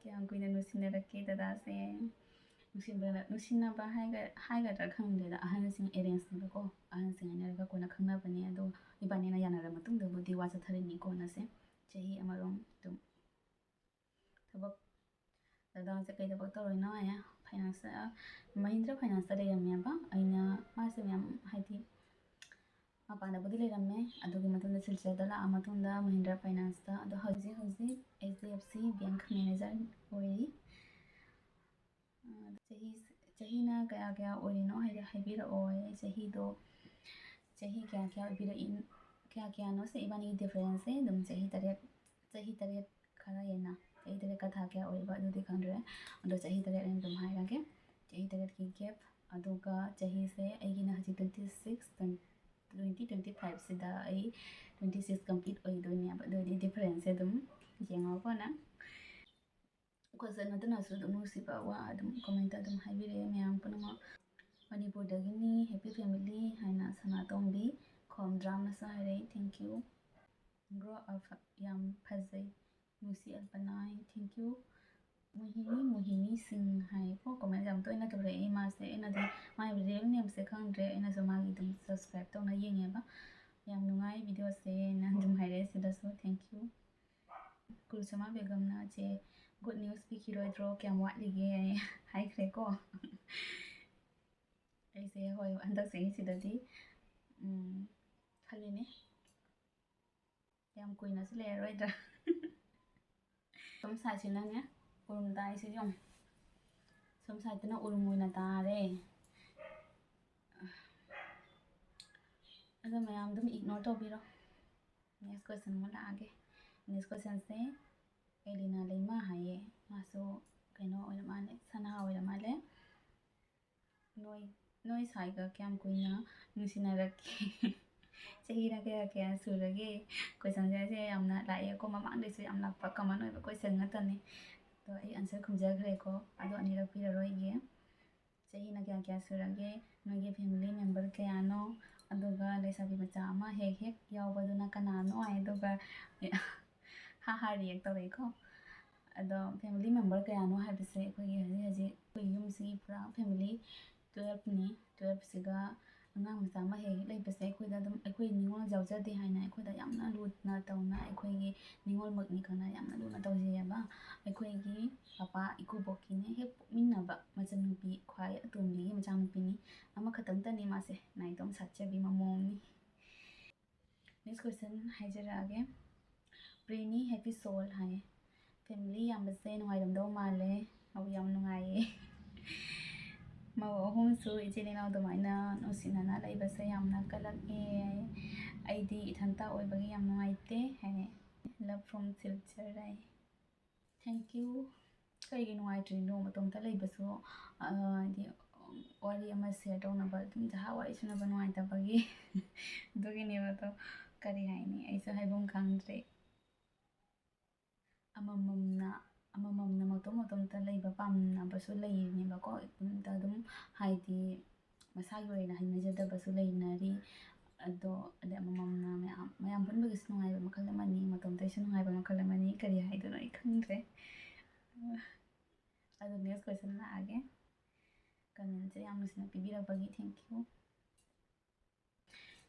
ꯀꯌꯥꯝ ꯀꯨꯏꯅ ꯅꯨꯡꯁꯤꯅꯔꯛꯀꯦ ꯗꯗꯥꯁꯦ꯫ ꯅꯨꯡꯁꯤꯕ ꯅꯨꯡꯁꯤꯅꯕ ꯍꯥꯏꯒ ꯍꯥꯏꯒꯗ꯭ꯔꯥ ꯈꯪꯗꯦꯗ, ꯑꯍꯟꯁꯤꯡ ꯑꯦꯔꯦꯟꯖꯅꯦꯕꯀꯣ꯫ ꯑꯍꯟꯁꯤꯡ ꯍꯥꯏꯅꯔꯒ ꯀꯣꯟꯅ ꯈꯪꯅꯕꯅꯦ꯫ ꯑꯗꯣ ꯏꯕꯥꯅꯤꯅ ꯌꯥꯅꯔ ꯃꯇꯨꯡꯗꯕꯨꯗꯤ ꯋꯥ ꯆꯠꯊꯔꯤꯅꯤ ꯀꯣꯟꯅꯁꯦ꯫ ꯆꯍꯤ ꯑꯃꯔꯣꯝ ꯑꯗꯨꯝ ꯊꯕꯛ, ꯗꯗꯥꯁꯦ ꯀꯩ ꯊꯕꯛ ꯇꯧꯔꯤꯅꯣ ꯍꯥꯏꯌꯦ꯫ ꯐꯥꯏꯅꯥꯟꯁꯇ, ꯃꯍꯤꯟꯗ꯭ꯔ ꯐꯥꯏꯅꯥꯟꯁꯇ ꯂꯩꯔꯝꯃꯦꯕ꯫ ꯑꯩꯅ, ꯃꯥꯁꯦ ꯃꯌꯥꯝ ꯍꯥꯏꯗꯤ ꯃꯄꯥꯟꯗꯕꯨꯗꯤ ꯂꯩꯔꯝꯃꯦ, ꯑꯗꯨꯒꯤ ꯃꯇꯨꯡꯗ ꯁꯤꯜꯆꯔꯗ ꯂꯥꯛꯑ ꯃꯇꯨꯡꯗ ꯃꯍꯤꯟꯗ꯭ꯔ ꯐꯥꯏꯅꯥꯟꯁꯇ, ꯑꯗꯣ ꯍꯧꯖꯤꯛ ꯍꯧꯖꯤꯛ H D F C bank manager ꯑꯣꯏꯔꯤ꯫ ꯑ, ꯆꯍꯤ, ꯆꯍꯤꯅ ꯀꯌꯥ ꯀꯌꯥ ꯑꯣꯏꯔꯤꯅꯣ ꯍꯥꯏꯗꯤ ꯍꯥꯏꯕꯤꯔꯛꯑꯣ꯫ ꯑꯩ ꯆꯍꯤꯗꯣ, ꯆꯍꯤ ꯀꯌꯥ ꯀꯌꯥ ꯑꯣꯏꯕꯤꯔꯛꯏ, ꯀꯌꯥ ꯀꯌꯥꯅꯣ ꯁꯦ ꯏꯕꯥꯅꯤꯒꯤ ꯗꯤꯐ꯭ꯔꯦꯟꯁꯁꯦ ꯑꯗꯨꯝ ꯆꯍꯤ ꯇꯔꯦꯠ, ꯆꯍꯤ ꯇꯔꯦꯠ ꯈꯔ ꯍꯦꯟꯅ, ꯆꯍꯤ ꯇꯔꯦꯠꯀ ꯊꯥ ꯀꯌꯥ ꯑꯣꯏꯕ ꯑꯗꯨꯗꯤ ꯈꯪꯗ꯭ꯔꯦ꯫ ꯑꯗꯣ ꯆꯍꯤ ꯇꯔꯦꯠ ꯑꯩꯅ ꯑꯗꯨꯝ ꯍꯥꯏꯔꯒꯦ꯫ ꯆꯍꯤ ꯇꯔꯦꯠꯀꯤ ꯒꯦꯞ꯫ ꯑꯗꯨꯒ ꯆꯍꯤꯁꯦ ꯑꯩꯒꯤꯅ ꯍꯧꯖꯤꯛ ꯇ꯭ꯋꯦꯟꯇꯤ ꯁꯤꯛꯁ, ꯇ꯭ꯋꯦꯟꯇꯤ ꯇ꯭ꯋꯦꯟꯇꯤ ꯐꯥꯏꯚꯁꯤꯗ ꯑꯩ ꯇ꯭ꯋꯦꯟꯇꯤ ꯁꯤꯛꯁ ꯀꯝꯄ꯭ꯂꯤꯠ ꯑꯣꯏꯗꯣꯏꯅꯦꯕ꯫ ꯑꯗꯨ ꯑꯣꯏꯗꯤ ꯗꯤꯐ꯭ꯔꯦꯟꯁꯁꯦ ꯑꯗꯨꯝ ꯌꯦꯡꯉꯣꯀꯣ ꯅꯪ꯫ ꯀꯣꯏꯁꯟ ꯑꯗꯨꯅꯁꯨ ꯑꯗꯨꯝ ꯅꯨꯡꯁꯤꯕ ꯋꯥ ꯑꯗꯨꯝ ꯀꯃꯦꯟꯇ ꯑꯗꯨꯝ ꯍꯥꯏꯕꯤꯔꯛꯑꯦ ꯃꯌꯥꯝ ꯄꯨꯝꯅꯃꯛ꯫ ꯃꯅꯤꯄꯨꯔꯗꯒꯤꯅꯤ, ꯍꯦꯄꯤ ꯐꯦꯃꯤꯂꯤ ꯍꯥꯏꯅ ꯁꯅꯥꯇꯣꯝꯕꯤ ꯈꯣꯝꯗ꯭ꯔꯥꯝꯅꯁꯨ ꯍꯥꯏꯔꯛꯑꯦ꯫ Thank you꯫ Grow up, ꯌꯥꯝ ꯐꯖꯩ꯫ ꯅꯨꯡꯁꯤ ꯑꯜꯄꯅꯥ, thank you꯫ ꯃꯣꯍꯤꯅꯤ, ꯃꯣꯍꯤꯅꯤ ꯁꯤꯡ ꯍꯥꯏꯀꯣ, ꯀꯃꯦꯟ ꯌꯥꯝ ꯇꯣꯏꯅ ꯇꯧꯔꯛꯏ ꯃꯥꯁꯦ꯫ ꯑꯩꯅꯗꯤ ꯃꯥꯒꯤ ꯔꯤꯌꯦꯜ ꯅꯦꯝꯁꯦ ꯈꯪꯗ꯭ꯔꯦ, ꯑꯩꯅꯁꯨ ꯃꯥꯒꯤ ꯑꯗꯨꯝ ꯁꯕꯁꯀ꯭ꯔꯥꯏꯕ ꯇꯧꯅ ꯌꯦꯡꯉꯦꯕ꯫ ꯌꯥꯝ ꯅꯨꯡꯉꯥꯏ ꯚꯤꯗꯤꯑꯣꯁꯦꯅ ꯑꯗꯨꯝ ꯍꯥꯏꯔꯛꯑꯦ ꯁꯤꯗꯁꯨ, thank you꯫ ꯀꯨꯜꯁꯨꯃꯥ ꯕꯦꯒꯝꯅ, "ꯆꯦ, ꯒꯨꯗ ꯅ꯭ꯌꯨꯁ ꯄꯤꯈꯤꯔꯣꯏꯗ꯭ꯔꯣ? ꯀꯌꯥꯝ ꯋꯥꯠꯂꯤꯒꯦ?" ꯍꯥꯏꯈ꯭ꯔꯦꯀꯣ꯫ ꯑꯩꯁꯦ, ꯍꯣꯏ, ꯍꯟꯗꯛ ꯆꯍꯤꯁꯤꯗꯗꯤ, ꯎꯝ, ꯈꯜꯂꯤꯅꯦ꯫ ꯌꯥꯝ ꯀꯨꯏꯅꯁꯨ ꯂꯩꯔꯔꯣꯏꯗ꯭ꯔꯥ? ꯁꯣꯝ ꯁꯥꯏꯠꯁꯤꯅꯅꯦ, ꯎꯔꯨꯝ ꯇꯥꯏꯁꯦ ꯌꯦꯡꯉꯨ꯫ ꯁꯣꯝ ꯁꯥꯏꯠꯇꯅ ꯎꯔꯨꯝ ꯑꯣꯏꯅ ꯇꯥꯔꯦ꯫ ꯑꯗꯣ ꯃꯌꯥꯝ ꯑꯗꯨꯝ ꯏꯒꯅꯣꯔ ꯇꯧꯕꯤꯔꯣ꯫ ꯅꯦꯛꯁ ꯀꯣꯏꯁꯟ ꯑꯃ ꯂꯥꯛꯑꯒꯦ꯫ ꯅꯦꯛꯁ ꯀꯣꯏꯁꯟꯁꯦ ꯑꯦꯂꯤꯅꯥ ꯂꯩꯃ ꯍꯥꯏꯌꯦ꯫ ꯃꯥꯁꯨ ꯀꯩꯅꯣ ꯑꯣꯏꯔ ꯃꯥꯜꯂꯦ, ꯁꯅꯥ ꯑꯣꯏꯔ ꯃꯥꯜꯂꯦ꯫ "ꯅꯣꯏ, ꯅꯣꯏ ꯁꯥꯏꯒ ꯀꯌꯥꯝ ꯀꯨꯏꯅ ꯅꯨꯡꯁꯤꯅꯔꯛꯀꯦ?" ꯆꯍꯤꯅ ꯀꯌꯥ ꯀꯌꯥ ꯁꯨꯔꯒꯦ? Questionꯁꯦ ꯌꯥꯝꯅ ꯂꯥꯛꯑꯦꯀꯣ, ꯃꯃꯥꯡꯗꯩꯁꯨ ꯌꯥꯝ ꯂꯥꯛꯄ common ꯑꯣꯏꯕ question ꯉꯥꯛꯇꯅꯤ꯫ ꯑꯗꯣ ꯑꯩ answer ꯈꯨꯝꯖꯈ꯭ꯔꯦꯀꯣ, ꯑꯗꯣ ꯑꯅꯤꯔꯛ ꯄꯤꯔꯔꯣꯏꯒꯦ꯫ ꯆꯍꯤꯅ ꯀꯌꯥ ꯀꯌꯥ ꯁꯨꯔꯒꯦ? ꯅꯣꯏꯒꯤ family member ꯀꯌꯥꯅꯣ? ꯑꯗꯨꯒ ꯂꯩꯁꯥꯕꯤ ꯃꯆꯥ ꯑꯃ ꯍꯦꯛ ꯍꯦꯛ ꯌꯥꯎꯕꯗꯨꯅ ꯀꯅꯥꯅꯣ ꯍꯥꯏ, ꯑꯗꯨꯒ ꯍꯥ ꯍꯥ react ꯇꯧꯔꯛꯏꯀꯣ꯫ ꯑꯗꯣ family member ꯀꯌꯥꯅꯣ ꯍꯥꯏꯕꯁꯦ ꯑꯩꯈꯣꯏꯒꯤ ꯍꯧꯖꯤꯛ ꯍꯧꯖꯤꯛ ꯑꯩꯈꯣꯏ ꯌꯨꯝꯁꯤꯒꯤ ꯄꯨꯔꯥ family twelveꯅꯤ꯫ Twelveꯁꯤꯒ ꯑꯉꯥꯡ ꯃꯆꯥ ꯑꯃ ꯍꯦꯛ ꯍꯦꯛ ꯂꯩꯕꯁꯦ ꯑꯩꯈꯣꯏꯗ ꯑꯗꯨꯝ, ꯑꯩꯈꯣꯏ ꯅꯤꯉꯣꯜ ꯌꯥꯎꯖꯗꯦ ꯍꯥꯏꯅ ꯑꯩꯈꯣꯏꯗ ꯌꯥꯝꯅ ꯂꯨꯅ ꯇꯧꯅ, ꯑꯩꯈꯣꯏꯒꯤ ꯅꯤꯉꯣꯜꯃꯛꯅꯤ ꯈꯪꯅ ꯌꯥꯝꯅ ꯂꯨꯅ ꯇꯧꯖꯩꯑꯕ꯫ ꯑꯩꯈꯣꯏꯒꯤ ꯄꯄꯥ ꯏꯀꯨꯕꯣꯛꯀꯤꯅꯦ ꯍꯦꯛ ꯄꯣꯛꯃꯤꯟꯅꯕ ꯃꯆꯟꯅꯨꯄꯤ ꯈ꯭ꯋꯥꯏ ꯑꯇꯣꯝꯕꯤꯒꯤ ꯃꯆꯥꯅꯨꯄꯤꯅꯤ꯫ ꯑꯃꯈꯛꯇꯪꯇꯅꯤ ꯃꯥꯁꯦ, ꯅꯥꯏꯇꯣꯝ ꯁꯥꯠꯆꯕꯤ ꯃꯃꯣꯝꯅꯤ꯫ Next question ꯍꯥꯏꯖꯔꯛꯑꯒꯦ꯫ ꯄ꯭ꯔꯦꯅꯤ Happy Soul ꯍꯥꯏꯌꯦ꯫ Family ꯌꯥꯝꯕꯁꯦ ꯅꯨꯡꯉꯥꯏꯔꯝꯗꯧ ꯃꯥꯜꯂꯦ꯫ ꯑꯧ, ꯌꯥꯝ ꯅꯨꯡꯉꯥꯏꯌꯦ꯫ ꯃꯧ ꯑꯍꯨꯝꯁꯨ ꯏꯆꯤꯜ ꯏꯅꯥꯎ ꯑꯗꯨꯃꯥꯏꯅ ꯅꯨꯡꯁꯤꯅꯅ ꯂꯩꯕꯁꯦ ꯌꯥꯝꯅ ꯀꯜꯂꯛꯑꯦ꯫ ꯑꯩꯗꯤ ꯏꯊꯟꯇ ꯑꯣꯏꯕꯒꯤ ꯌꯥꯝ ꯅꯨꯡꯉꯥꯏꯇꯦ ꯍꯥꯏꯌꯦ꯫ Love from Silchar ꯍꯥꯏꯌꯦ꯫ Thank you꯫ ꯀꯩꯒꯤ ꯅꯨꯡꯉꯥꯏꯇ꯭ꯔꯤꯅꯣ? ꯃꯇꯣꯝꯇ ꯂꯩꯕꯁꯨ, ꯑ, ꯍꯥꯏꯗꯤ, ꯋꯥꯔꯤ ꯑꯃ share ꯇꯧꯅꯕ, ꯑꯗꯨꯝ ꯖꯍꯥ ꯋꯥꯔꯤ ꯁꯥꯟꯅꯕ ꯅꯨꯡꯉꯥꯏꯇꯕꯒꯤ꯫ ꯑꯗꯨꯒꯤꯅꯦꯕ ꯑꯗꯣ꯫ ꯀꯔꯤ ꯍꯥꯏꯅꯤ? ꯑꯩꯁꯨ ꯍꯥꯏꯐꯝ ꯈꯪꯗ꯭ꯔꯦ꯫ ꯑꯃꯃꯝꯅ, ꯑꯃꯃꯝꯅ ꯃꯇꯣꯝ ꯃꯇꯣꯝꯇ ꯂꯩꯕ ꯄꯥꯝꯅꯕꯁꯨ ꯂꯩꯔꯤꯅꯦꯕꯀꯣ꯫ ꯏꯇꯣꯝꯇ ꯑꯗꯨꯝ, ꯍꯥꯏꯗꯤ, ꯃꯁꯥꯒꯤ ꯑꯣꯏꯅ ꯍꯩꯅꯖꯗꯕꯁꯨ ꯂꯩꯅꯔꯤ꯫ ꯑꯗꯣ, ꯑꯗꯩ ꯑꯃꯃꯝꯅ ꯃꯌꯥꯝ, ꯃꯌꯥꯝ ꯄꯨꯟꯕꯒꯤꯁꯨ ꯅꯨꯡꯉꯥꯏꯕ ꯃꯈꯜ ꯑꯃꯅꯤ, ꯃꯇꯣꯝꯇꯁꯨ ꯅꯨꯡꯉꯥꯏꯕ ꯃꯈꯜ ꯑꯃꯅꯤ꯫ ꯀꯔꯤ ꯍꯥꯏꯗꯣꯏꯅꯣ ꯑꯩ ꯈꯪꯗ꯭ꯔꯦ꯫ ꯑꯗꯣ next question ꯂꯥꯛꯑꯒꯦ꯫ Commentꯁꯦ ꯌꯥꯝ ꯅꯨꯡꯁꯤꯅ ꯄꯤꯕꯤꯔꯛꯄꯒꯤ thank you꯫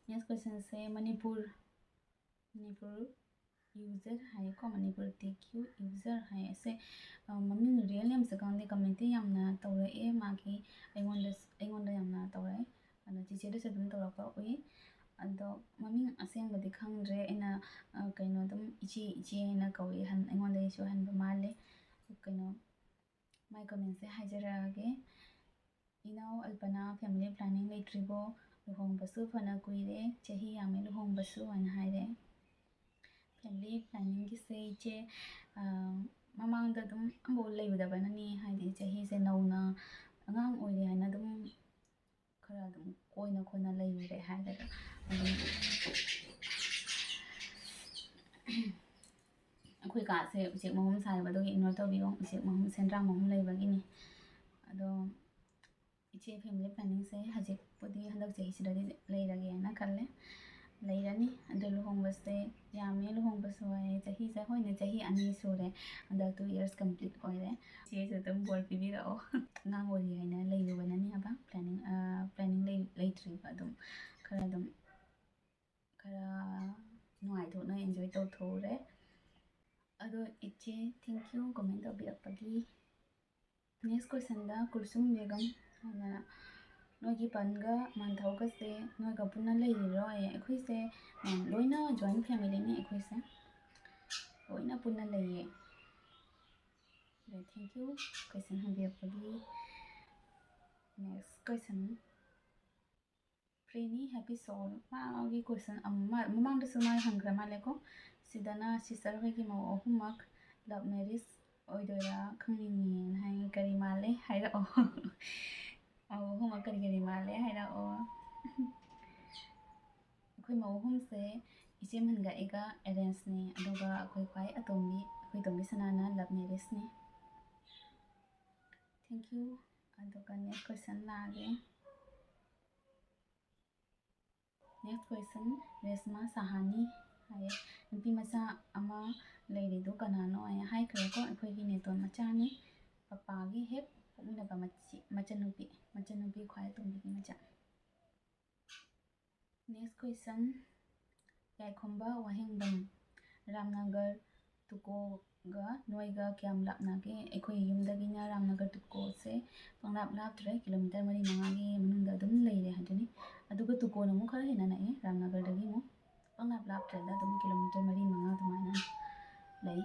Next questionꯁꯦ Manipur, Manipur user ꯍꯥꯏꯌꯦꯀꯣ, ꯃꯅꯤꯄꯨꯔ T Q user ꯍꯥꯏ꯫ ꯑꯁꯦ, ꯑ, ꯃꯃꯤꯡ real nameꯁꯦ ꯈꯪꯗꯦ, commentꯇꯤ ꯌꯥꯝꯅ ꯇꯧꯔꯛꯑꯦ ꯃꯥꯒꯤ, ꯑꯩꯉꯣꯟꯗ, ꯑꯩꯉꯣꯟꯗ ꯌꯥꯝꯅ ꯇꯧꯔꯛꯑꯦ꯫ ꯑꯗꯣ ꯆꯤꯆꯦꯗꯁꯨ ꯑꯗꯨꯝ ꯇꯧꯔꯛꯄ ꯎꯏ꯫ ꯑꯗꯣ ꯃꯃꯤꯡ ꯑꯁꯦꯡꯕꯗꯤ ꯈꯪꯗ꯭ꯔꯦ꯫ ꯑꯩꯅ, ꯑ, ꯀꯩꯅꯣ, ꯑꯗꯨꯝ ꯏꯆꯦ, ꯏꯆꯦ ꯍꯥꯏꯅ ꯀꯧꯏ꯫ ꯑꯍꯟ, ꯑꯩꯉꯣꯟꯗꯒꯤꯁꯨ ꯑꯍꯟꯕ ꯃꯥꯜꯂꯦ꯫ ꯀꯩꯅꯣ, ꯃꯥꯏ commentꯁꯦ ꯍꯥꯏꯖꯔꯛꯑꯒꯦ꯫ "ꯏꯅꯥꯎ ꯑꯜꯄꯅꯥ, family planning ꯂꯩꯇ꯭ꯔꯤꯕꯣ? ꯂꯨꯍꯣꯡꯕꯁꯨ ꯐꯅ ꯀꯨꯏꯔꯦ, ꯆꯍꯤ ꯌꯥꯝꯃꯦ ꯂꯨꯍꯣꯡꯕꯁꯨ" ꯍꯥꯏꯅ ꯍꯥꯏꯔꯦ꯫ Family planningꯒꯤꯁꯦ ꯏꯆꯦ, ꯑ, ꯃꯃꯥꯡꯗ ꯑꯗꯨꯝ ꯑꯃꯐꯥꯎ ꯂꯩꯔꯨꯗꯕꯅꯅꯤ, ꯍꯥꯏꯗꯤ ꯆꯍꯤꯁꯦ ꯅꯧꯅ ꯑꯉꯥꯡ ꯑꯣꯏꯔꯤ ꯍꯥꯏꯅ ꯑꯗꯨꯝ ꯈꯔ ꯑꯗꯨꯝ ꯀꯣꯏꯅ ꯈꯣꯠꯅ ꯂꯩꯔꯨꯔꯦ ꯍꯥꯏꯒꯗ꯭ꯔꯥ, ꯑꯗꯨꯝ ꯁꯦ ꯎꯆꯦꯛ ꯃꯍꯨꯝ ꯁꯥꯔꯤꯕ ꯑꯗꯨꯒꯤ ignore ꯇꯧꯕꯤꯌꯣ꯫ ꯎꯆꯦꯛ ꯃꯍꯨꯝ, ꯁꯦꯟꯗ꯭ꯔꯥꯡ ꯃꯍꯨꯝ ꯂꯩꯕꯒꯤꯅꯤ꯫ ꯑꯗꯣ ꯏꯆꯦ family planningꯁꯦ ꯍꯧꯖꯤꯛꯄꯨꯗꯤ ꯍꯟꯗꯛ ꯆꯍꯤꯁꯤꯗꯗꯤ ꯂꯩꯔꯒꯦꯅ ꯈꯜꯂꯦ꯫ ꯂꯩꯔꯅꯤ꯫ ꯑꯗꯣ ꯂꯨꯍꯣꯡꯕꯁꯦ ꯌꯥꯝꯃꯦ, ꯂꯨꯍꯣꯡꯕꯁꯨ ꯋꯥꯏ꯫ ꯆꯍꯤꯁꯦ, ꯍꯣꯏꯅꯦ, ꯆꯍꯤ ꯑꯅꯤ ꯁꯨꯔꯦ꯫ ꯍꯟꯗꯛ two years complete ꯑꯣꯏꯔꯦ꯫ ꯏꯆꯦꯁꯨ ꯑꯗꯨꯝ ꯕꯣꯔ ꯄꯤꯕꯤꯔꯛꯑꯣ꯫ ꯑꯉꯥꯡ ꯑꯣꯏꯔꯤꯉꯩꯅ ꯂꯩꯔꯨꯕꯅꯅꯦ ꯍꯥꯏꯕ꯫ Planning, planning ꯂꯩ-, ꯂꯩꯇ꯭ꯔꯤꯕ꯫ ꯑꯗꯨꯝ ꯈꯔ ꯑꯗꯨꯝ ꯈꯔ ꯅꯨꯡꯉꯥꯏꯊꯣꯛꯅ enjoy ꯇꯧꯊꯣꯛꯎꯔꯦ꯫ ꯑꯗꯣ ꯏꯆꯦ, thank you comment ꯇꯧꯕꯤꯔꯛꯄꯒꯤ꯫ Next questionꯗ Kulsum Begum ꯍꯥꯏꯅ, "ꯅꯣꯏꯒꯤ ꯄꯟꯒ ꯃꯥꯟꯊꯧꯒꯁꯦ ꯅꯣꯏꯒ ꯄꯨꯟꯅ ꯂꯩꯔꯤꯔꯣ?" ꯍꯥꯏꯌꯦ꯫ ꯑꯩꯈꯣꯏꯁꯦ, ꯎꯝ, ꯂꯣꯏꯅ joint familyꯅꯤ ꯑꯩꯈꯣꯏꯁꯦ꯫ ꯂꯣꯏꯅ ꯄꯨꯟꯅ ꯂꯩꯌꯦ꯫ ꯑꯗꯣ thank you question ꯍꯪꯕꯤꯔꯛꯄꯒꯤ꯫ Next question꯫ Prini Happy Soul, ꯃꯥꯒꯤ question ꯑꯃ, ꯃꯃꯥꯡꯗꯁꯨ ꯃꯥꯅ ꯍꯪꯈ꯭ꯔ ꯃꯥꯜꯂꯦꯀꯣ꯫ ꯁꯤꯗꯅ sister ꯍꯣꯏꯒꯤ ꯃꯧ ꯑꯍꯨꯝꯃꯛ love marriage ꯑꯣꯏꯗꯣꯏꯔꯥ ꯈꯪꯅꯤꯡꯉꯦꯅ ꯍꯥꯏ꯫ ꯀꯔꯤ ꯃꯥꯜꯂꯦ ꯍꯥꯏꯔꯛꯑꯣ꯫ ꯃꯧ ꯑꯍꯨꯝꯃꯛ ꯀꯔꯤ ꯀꯔꯤ ꯃꯥꯜꯂꯦ ꯍꯥꯏꯔꯛꯑꯣ꯫ ꯑꯩꯈꯣꯏ ꯃꯧ ꯑꯍꯨꯝꯁꯦ ꯏꯆꯦ ꯃꯟꯒ ꯑꯩꯒ arrangeꯅꯦ, ꯑꯗꯨꯒ ꯑꯩꯈꯣꯏ ꯈ꯭ꯋꯥꯏ ꯑꯇꯣꯝꯕꯤ, ꯑꯩꯈꯣꯏ ꯇꯣꯝꯕꯤ ꯁꯅꯥꯅ love marriageꯅꯦ꯫ Thank you꯫ ꯑꯗꯨꯒ next question ꯂꯥꯛꯑꯒꯦ꯫ Next question, ꯔꯦꯁꯃꯥ ꯁꯍꯥꯅꯤ ꯍꯥꯏꯌꯦ, "ꯅꯨꯄꯤ ꯃꯆꯥ ꯑꯃ ꯂꯩꯔꯤꯗꯨ ꯀꯅꯥꯅꯣ?" ꯍꯥꯏꯅ ꯍꯥꯏꯈ꯭ꯔꯦꯀꯣ꯫ ꯑꯩꯈꯣꯏꯒꯤ ꯅꯦꯇꯣꯟ ꯃꯆꯥꯅꯤ, ꯄꯄꯥꯒꯤ ꯍꯦꯛ ꯄꯣꯛꯃꯤꯟꯅꯕ ꯃꯆꯤ-, ꯃꯆꯟꯅꯨꯄꯤ, ꯃꯆꯟꯅꯨꯄꯤ ꯈ꯭ꯋꯥꯏ ꯑꯇꯣꯝꯕꯤꯒꯤ ꯃꯆꯥ꯫ Next question, ꯌꯥꯏꯈꯣꯝꯕ ꯋꯥꯍꯦꯡꯕꯝ, "ꯔꯥꯝꯅꯒꯔ ꯇꯨꯀꯣꯒ ꯅꯣꯏꯒ ꯀꯌꯥꯝ ꯂꯥꯞꯅꯒꯦ?" ꯑꯩꯈꯣꯏ ꯌꯨꯝꯗꯒꯤꯅ ꯔꯥꯝꯅꯒꯔ ꯇꯨꯀꯣꯁꯦ ꯄꯪꯂꯥꯞ ꯂꯥꯞꯇ꯭ꯔꯦ, kilometre ꯃꯔꯤ ꯃꯉꯥꯒꯤ ꯃꯅꯨꯡꯗ ꯑꯗꯨꯝ ꯂꯩꯔꯦ ꯍꯥꯏꯗꯨꯅꯤ꯫ ꯑꯗꯨꯒ ꯇꯨꯀꯣꯅ ꯑꯃꯨꯛ ꯈꯔ ꯍꯦꯟꯅ ꯅꯛꯑꯦ ꯔꯥꯝꯅꯒꯔꯗꯒꯤ ꯑꯃꯨꯛ, ꯄꯪꯂꯥꯞ ꯂꯥꯞꯇ꯭ꯔꯦꯗ, ꯑꯗꯨꯝ kilometre ꯃꯔꯤ ꯃꯉꯥ ꯑꯗꯨꯃꯥꯏꯅ ꯂꯩ꯫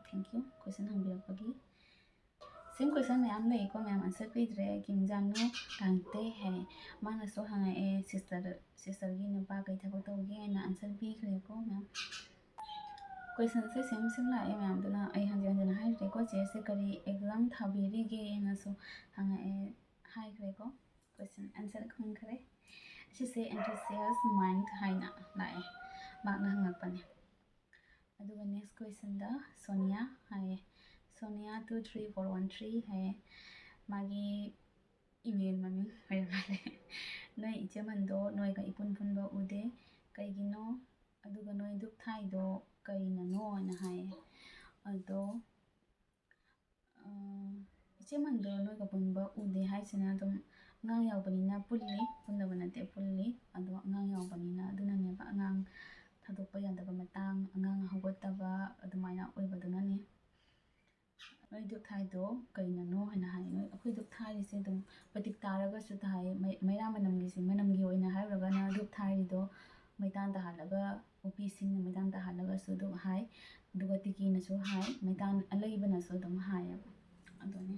Thank you question ꯍꯪꯕꯤꯔꯛꯄꯒꯤ꯫ Same question ꯃꯌꯥꯝ ꯂꯩꯀꯣ, ꯃꯌꯥꯝ answer ꯄꯤꯗ꯭ꯔꯦ꯫ ꯀꯤꯝ ꯖꯥꯡꯅꯨ ꯀꯥꯡꯇꯦ ꯍꯥꯏ, ꯃꯥꯅꯁꯨ ꯍꯪꯉꯛꯑꯦ, sister, sisterꯒꯤ ꯅꯨꯄꯥ ꯀꯩ ꯊꯕꯛ ꯇꯧꯒꯦ ꯍꯥꯏꯅ answer ꯄꯤꯈ꯭ꯔꯦꯀꯣ ꯃꯌꯥꯝ꯫ Questionꯁꯦ same same ꯂꯥꯛꯑꯦ ꯃꯌꯥꯝꯗꯨꯅ, ꯑꯩ ꯍꯟꯖꯤꯟ ꯍꯟꯖꯤꯟ ꯍꯥꯏꯗ꯭ꯔꯦꯀꯣ꯫ ꯆꯦꯁꯦ ꯀꯔꯤ exam ꯊꯥꯕꯤꯔꯤꯒꯦꯅꯁꯨ ꯍꯪꯉꯛꯑꯦ, ꯍꯥꯏꯈ꯭ꯔꯦꯀꯣ꯫ Question answer ꯈꯪꯈ꯭ꯔꯦ꯫ ꯁꯤꯁꯦ anxious mind ꯍꯥꯏꯅ ꯂꯥꯛꯑꯦ, ꯃꯍꯥꯛꯅ ꯍꯪꯉꯛꯄꯅꯦ꯫ ꯑꯗꯨꯒ next questionꯗ ꯁꯣꯅꯤꯌꯥ ꯍꯥꯏꯌꯦ, Sonia two three four one three ꯍꯥꯏꯌꯦ꯫ ꯃꯥꯒꯤ ꯏꯃꯦꯜ ꯃꯃꯤꯡ ꯑꯣꯏꯔ ꯃꯥꯜꯂꯦ꯫ "ꯅꯣꯏ ꯏꯆꯦꯃꯟꯗꯣ ꯅꯣꯏꯒ ꯏꯄꯨꯟ ꯄꯨꯟꯕ ꯎꯗꯦ, ꯀꯩꯒꯤꯅꯣ? ꯑꯗꯨꯒ ꯅꯣꯏ ꯙꯨꯞ ꯊꯥꯏꯗꯣ ꯀꯩꯅꯅꯣ?" ꯍꯥꯏꯅ ꯍꯥꯏꯌꯦ꯫ ꯑꯗꯣ ꯑ, ꯏꯆꯦꯃꯟꯗꯣ ꯅꯣꯏꯒ ꯄꯨꯟꯕ ꯎꯗꯦ ꯍꯥꯏꯁꯤꯅ ꯑꯗꯨꯝ ꯑꯉꯥꯡ ꯌꯥꯎꯕꯅꯤꯅ ꯄꯨꯜꯂꯤ, ꯄꯨꯟꯗꯕ ꯅꯠꯇꯦ, ꯄꯨꯜꯂꯤ꯫ ꯑꯗꯣ ꯑꯉꯥꯡ ꯌꯥꯎꯕꯅꯤꯅ ꯑꯗꯨꯅꯅꯦꯕ, ꯑꯉꯥꯡ ꯊꯥꯗꯣꯛꯄ ꯌꯥꯗꯕ ꯃꯇꯥꯡ, ꯑꯉꯥꯡ ꯍꯧꯒꯠꯇꯕ ꯑꯗꯨꯃꯥꯏꯅ ꯑꯣꯏꯕꯗꯨꯅꯅꯦ꯫ "ꯅꯣꯏ ꯙꯨꯞ ꯊꯥꯏꯗꯣ ꯀꯩꯅꯅꯣ?" ꯍꯥꯏꯅ ꯍꯥꯏ꯫ ꯅꯣꯏ, ꯑꯩꯈꯣꯏ ꯙꯨꯞ ꯊꯥꯔꯤꯁꯦ ꯑꯗꯨꯝ ꯄ꯭ꯔꯗꯤꯞ ꯇꯥꯔꯒꯁꯨ ꯊꯥꯏ, ꯃꯩ-, ꯃꯩꯔꯥ ꯃꯅꯝꯒꯤꯁꯦ, ꯃꯅꯝꯒꯤ ꯑꯣꯏꯅ ꯍꯥꯏꯔꯨꯔꯒꯅ ꯙꯨꯞ ꯊꯥꯔꯤꯗꯣ ꯃꯩꯇꯥꯟ ꯇꯥꯍꯜꯂꯒ, ꯎꯄꯤꯁꯤꯡꯅ ꯃꯩꯇꯥꯟ ꯇꯥꯍꯜꯂꯒꯁꯨ ꯑꯗꯨꯝ ꯍꯥꯏ, ꯑꯗꯨꯒ ꯇꯤꯀꯤꯅꯁꯨ ꯍꯥꯏ, ꯃꯩꯇꯥꯟ ꯑꯂꯩꯕꯅꯁꯨ ꯑꯗꯨꯝ ꯍꯥꯏꯌꯦꯕ꯫ ꯑꯗꯨꯅꯤ,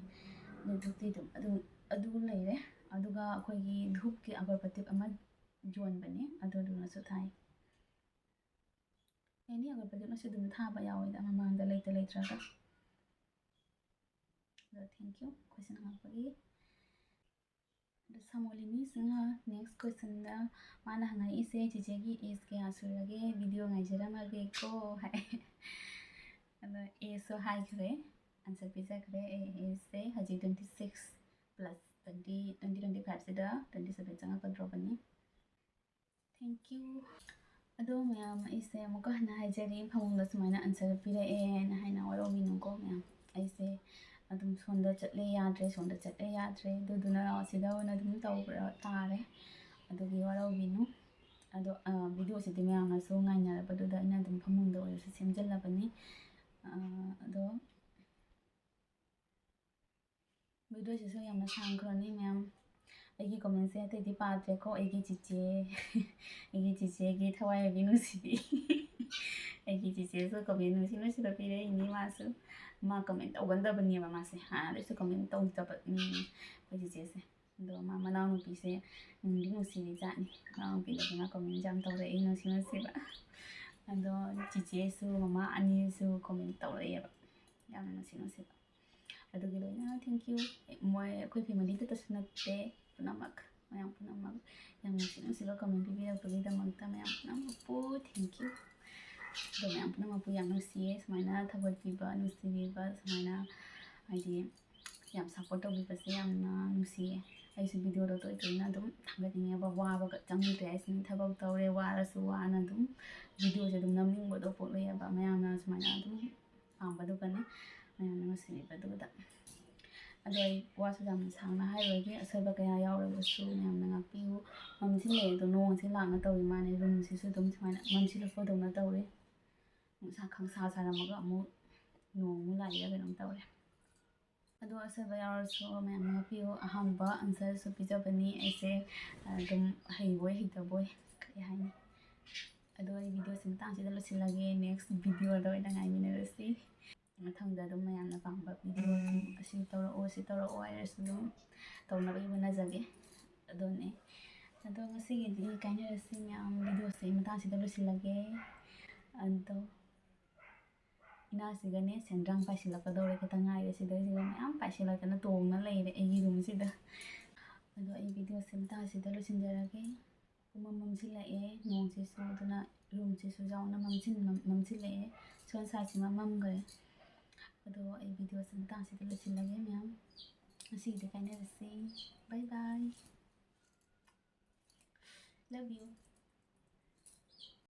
ꯑꯗꯨ ꯙꯨꯞꯇꯤ ꯑꯗꯨꯝ ꯑꯗꯨ, ꯑꯗꯨ ꯂꯩꯔꯦ꯫ ꯑꯗꯨꯒ ꯑꯩꯈꯣꯏꯒꯤ ꯙꯨꯞꯀꯤ ꯑꯒꯔꯕꯇꯤꯞ ꯑꯃ ꯌꯣꯟꯕꯅꯦ, ꯑꯗꯨꯗꯨꯅꯁꯨ ꯊꯥꯏ꯫ ꯑꯦꯅꯤ ꯑꯒꯔꯕꯇꯤꯞꯅꯁꯨ ꯑꯗꯨꯝ ꯊꯥꯕ ꯌꯥꯎꯋꯦꯗ, ꯃꯃꯥꯡꯗ ꯂꯩꯇ ꯂꯩꯇ꯭ꯔꯒ꯫ ꯑꯗꯣ thank you question ꯍꯪꯉꯛꯄꯒꯤ꯫ ꯑꯗꯣ ꯁꯃꯣꯂꯤꯅꯤ ꯁꯤꯡꯍ, next questionꯗ ꯃꯥꯅ ꯍꯪꯉꯛꯏꯁꯦ, "ꯆꯤꯆꯦꯒꯤ age ꯀꯌꯥ ꯁꯨꯔꯒꯦ? Video ꯉꯥꯏꯖꯔꯝꯃꯒꯦꯀꯣ" ꯍꯥꯏ꯫ ꯑꯗꯣ ageꯁꯨ ꯍꯥꯏꯈ꯭ꯔꯦ, answer ꯄꯤꯖꯈ꯭ꯔꯦ꯫ ꯑꯩ ageꯁꯦ ꯍꯧꯖꯤꯛ twenty six plus twenty, twenty twenty fiveꯁꯤꯗ twenty seven ꯆꯪꯉꯛꯀꯗ꯭ꯔꯣꯕꯅꯤ꯫ Thank you꯫ ꯑꯗꯣ ꯃꯌꯥꯝ, ꯑꯩꯁꯦ ꯑꯃꯨꯛꯀ ꯍꯟꯅ ꯍꯥꯏꯖꯔꯤ, ꯐꯃꯨꯡꯗ ꯁꯨꯃꯥꯏꯅ answer ꯄꯤꯔꯛꯑꯦꯅ ꯍꯥꯏꯅ ꯋꯥꯔꯧꯕꯤꯅꯨꯀꯣ ꯃꯌꯥꯝ꯫ ꯑꯩꯁꯦ ꯑꯗꯨꯝ ꯁꯣꯝꯗ ꯆꯠꯂꯦ ꯌꯥꯗ꯭ꯔꯦ, ꯁꯣꯝꯗ ꯆꯠꯂꯦ ꯌꯥꯗ꯭ꯔꯦ, ꯑꯗꯨꯗꯨꯅ ꯁꯤꯗ ꯑꯣꯏꯅ ꯑꯗꯨꯝ ꯇꯧꯕ ꯇꯥꯔꯦ꯫ ꯑꯗꯨꯒꯤ ꯋꯥꯔꯧꯕꯤꯅꯨ꯫ ꯑꯗꯣ, ꯑ, videoꯁꯤꯗꯤ ꯃꯌꯥꯝꯅꯁꯨ ꯉꯥꯏꯅꯔꯕꯗꯨꯗ ꯑꯩꯅ ꯑꯗꯨꯝ ꯐꯃꯨꯡꯗ ꯑꯣꯏꯔꯁꯨ ꯁꯦꯝꯖꯤꯜꯂꯕꯅꯤ꯫ ꯑ, ꯑꯗꯣ videoꯁꯤꯁꯨ ꯌꯥꯝꯅ ꯁꯥꯡꯈ꯭ꯔꯅꯤ ꯃꯌꯥꯝ꯫ ꯑꯩꯒꯤ commentꯁꯦ ꯑꯇꯩꯗꯤ ꯄꯥꯗ꯭ꯔꯦꯀꯣ꯫ ꯑꯩꯒꯤ ꯆꯤꯆꯦ, ꯑꯩꯒꯤ ꯆꯤꯆꯦꯒꯤ ꯊꯋꯥꯏ ꯑꯣꯏꯕꯤ ꯅꯨꯡꯁꯤꯕꯤ꯫ ꯑꯩꯒꯤ ꯆꯤꯆꯦꯁꯨ comment ꯅꯨꯡꯁꯤ ꯅꯨꯡꯁꯤꯕ ꯄꯤꯔꯛꯏꯅꯤ ꯃꯥꯁꯨ꯫ ꯃꯥ comment ꯇꯧꯒꯟꯗꯕꯅꯦꯕ ꯃꯥꯁꯦ꯫ ꯍꯥꯟꯅꯗꯩꯁꯨ comment ꯇꯧꯗꯕ ꯃꯤꯅꯤ ꯑꯩꯈꯣꯏ ꯆꯤꯆꯦꯁꯦ꯫ ꯑꯗꯣ ꯃꯥ ꯃꯅꯥꯎꯅꯨꯄꯤꯁꯦ ꯅꯨꯡꯗꯤ ꯅꯨꯡꯁꯤꯕꯤ ꯖꯥꯠꯅꯤ꯫ ꯃꯅꯥꯎꯅꯨꯄꯤꯗꯗꯤ ꯃꯥ comment ꯌꯥꯝ ꯇꯧꯔꯛꯏ, ꯅꯨꯡꯁꯤ ꯅꯨꯡꯁꯤꯕ꯫ ꯑꯗꯣ ꯆꯤꯆꯦꯁꯨ, ꯃꯃꯥ ꯑꯅꯤꯁꯨ comment ꯇꯧꯔꯛꯑꯦꯕ꯫ ꯌꯥꯝꯅ ꯅꯨꯡꯁꯤ ꯅꯨꯡꯁꯤꯕ꯫ ꯑꯗꯨꯒꯤ ꯂꯣꯏꯅ thank you꯫ ꯃꯣꯏ ꯑꯩꯈꯣꯏ familyꯗꯇꯁꯨ ꯅꯠꯇꯦ, ꯄꯨꯝꯅꯃꯛ, ꯃꯌꯥꯝ ꯄꯨꯝꯅꯃꯛ ꯌꯥꯝ ꯅꯨꯡꯁꯤ ꯅꯨꯡꯁꯤꯕ comment ꯄꯤꯕꯤꯔꯛꯄꯒꯤꯗꯃꯛꯇ ꯃꯌꯥꯝ ꯄꯨꯝꯅꯃꯛꯄꯨ thank you꯫ ꯑꯗꯣ ꯃꯌꯥꯝ ꯄꯨꯝꯅꯃꯛꯄꯨ ꯌꯥꯝ ꯅꯨꯡꯁꯤꯌꯦ, ꯁꯨꯃꯥꯏꯅ ꯊꯧꯒꯠꯄꯤꯕ, ꯅꯨꯡꯁꯤꯕꯤꯕ, ꯁꯨꯃꯥꯏꯅ ꯍꯥꯏꯗꯤ ꯌꯥꯝ ꯁꯞꯄꯣꯔꯠ ꯇꯧꯕꯤꯕꯁꯦ ꯌꯥꯝꯅ ꯅꯨꯡꯁꯤꯌꯦ꯫ ꯑꯩꯁꯨ ꯚꯤꯗꯤꯑꯣꯗꯣ ꯇꯣꯏ ꯇꯣꯏꯅ ꯑꯗꯨꯝ ꯊꯥꯒꯠꯅꯤꯡꯉꯦꯕ, ꯋꯥꯕꯒ ꯆꯪꯗ꯭ꯔꯦ ꯍꯥꯏꯁꯤꯅꯤ꯫ ꯊꯕꯛ ꯇꯧꯔꯦ, ꯋꯥꯔꯁꯨ ꯋꯥꯅ ꯑꯗꯨꯝ ꯚꯤꯗꯤꯑꯣꯁꯦ ꯑꯗꯨꯝ ꯅꯝꯅꯤꯡꯕꯗꯣ ꯄꯣꯛꯂꯛꯑꯦꯕ, ꯃꯌꯥꯝꯅ ꯁꯨꯃꯥꯏꯅ ꯑꯗꯨꯝ ꯄꯥꯝꯕꯗꯨꯒꯅꯦ, ꯃꯌꯥꯝꯅ ꯅꯨꯡꯁꯤꯕꯤꯕꯗꯨꯗ꯫ ꯑꯗꯣ ꯑꯩ ꯋꯥꯁꯨ ꯌꯥꯝ ꯁꯥꯡꯅ ꯍꯥꯏꯔꯣꯏꯒꯦ, ꯑꯁꯣꯏꯕ ꯀꯌꯥ ꯌꯥꯎꯔꯕꯁꯨ ꯃꯌꯥꯝꯅ ꯉꯥꯛꯄꯤꯌꯨ꯫ ꯃꯝꯁꯤꯜꯂꯛꯑꯦ ꯑꯗꯣ, ꯅꯣꯡꯁꯦ ꯂꯥꯛꯅ ꯇꯧꯔꯤ ꯃꯥꯅꯦ, ꯔꯨꯝꯁꯤꯁꯨ ꯑꯗꯨꯝ ꯁꯨꯃꯥꯏꯅ ꯃꯝꯁꯤꯜꯂꯛꯄꯗꯧꯅ ꯇꯧꯔꯦ꯫ ꯅꯨꯡꯁꯥ ꯈꯪꯁꯥ ꯁꯥꯔꯝꯃꯒ ꯑꯃꯨꯛ ꯅꯣꯡ ꯑꯃꯨꯛ ꯂꯥꯛꯏꯔ ꯀꯩꯅꯣꯝ ꯇꯧꯔꯦ꯫ ꯑꯗꯣ ꯑꯁꯣꯏꯕ ꯌꯥꯎꯔꯁꯨ ꯃꯌꯥꯝꯅ ꯉꯥꯛꯄꯤꯌꯨ꯫ ꯑꯍꯥꯟꯕ ꯑꯟꯁꯔꯁꯨ ꯄꯤꯖꯕꯅꯤ ꯑꯩꯁꯦ, ꯑꯗꯨꯝ ꯍꯩꯕꯣꯏ ꯍꯩꯇꯕꯣꯏ ꯀꯔꯤ ꯍꯥꯏꯅꯤ꯫ ꯑꯗꯣ ꯑꯩ ꯚꯤꯗꯤꯑꯣꯁꯤ ꯃꯇꯥꯡꯁꯤꯗ ꯂꯣꯏꯁꯤꯜꯂꯒꯦ, ꯅꯦꯛꯁ ꯚꯤꯗꯤꯑꯣꯗ ꯑꯣꯏꯅ ꯉꯥꯏꯃꯤꯟꯅꯔꯁꯤ꯫ ꯃꯊꯪꯗ ꯑꯗꯨꯝ ꯃꯌꯥꯝꯅ ꯄꯥꯝꯕ ꯚꯤꯗꯤꯑꯣ ꯑꯁꯤ ꯇꯧꯔꯛꯑꯣ, ꯁꯤ ꯇꯧꯔꯛꯑꯣ ꯍꯥꯏꯔꯁꯨ ꯑꯗꯨꯝ ꯇꯧꯅꯕꯒꯤ ꯍꯣꯠꯅꯖꯒꯦ꯫ ꯑꯗꯨꯅꯦ꯫ ꯑꯗꯣ ꯉꯁꯤꯒꯤꯗꯤ ꯀꯥꯏꯅꯔꯁꯤ ꯃꯌꯥꯝ, ꯚꯤꯗꯤꯑꯣꯁꯦ ꯑꯩ ꯃꯇꯥꯡꯁꯤꯗ ꯂꯣꯏꯁꯤꯜꯂꯒꯦ꯫ ꯑꯗꯣ ꯏꯅꯥꯁꯤꯒꯅꯦ ꯁꯦꯟꯗ꯭ꯔꯥꯡ ꯄꯥꯏꯁꯤꯜꯂꯛꯀꯗꯧꯔꯦ, ꯈꯤꯇꯪ ꯉꯥꯏꯔꯦ꯫ ꯁꯤꯗꯩꯁꯤꯗ ꯃꯌꯥꯝ ꯄꯥꯏꯁꯤꯜꯂꯛꯇꯅ ꯇꯣꯡꯅ ꯂꯩꯔꯦ ꯑꯩꯒꯤ ꯔꯨꯝꯁꯤꯗ꯫ ꯑꯗꯣ ꯑꯩ ꯚꯤꯗꯤꯑꯣꯁꯦ ꯃꯇꯥꯡꯁꯤꯗ ꯂꯣꯏꯁꯤꯟꯖꯔꯒꯦ꯫ ꯄꯨꯃꯝ ꯃꯝꯁꯤꯜꯂꯛꯑꯦ ꯅꯣꯡꯁꯤꯁꯨ, ꯑꯗꯨꯅ ꯔꯨꯝꯁꯤꯁꯨ ꯌꯥꯎꯅ ꯃꯝꯁꯤꯟ-, ꯃꯝ-, ꯃꯝꯁꯤꯜꯂꯛꯑꯦ꯫ ꯁꯣꯝ ꯁꯥꯏꯠꯁꯤꯃ ꯃꯝꯈ꯭ꯔꯦ꯫ ꯑꯗꯣ ꯑꯩ ꯚꯤꯗꯤꯑꯣꯁꯦ ꯃꯇꯥꯡꯁꯤꯗ ꯂꯣꯏꯁꯤꯜꯂꯒꯦ ꯃꯌꯥꯝ꯫ ꯉꯁꯤꯒꯤꯗꯤ ꯀꯥꯏꯅꯔꯁꯤ꯫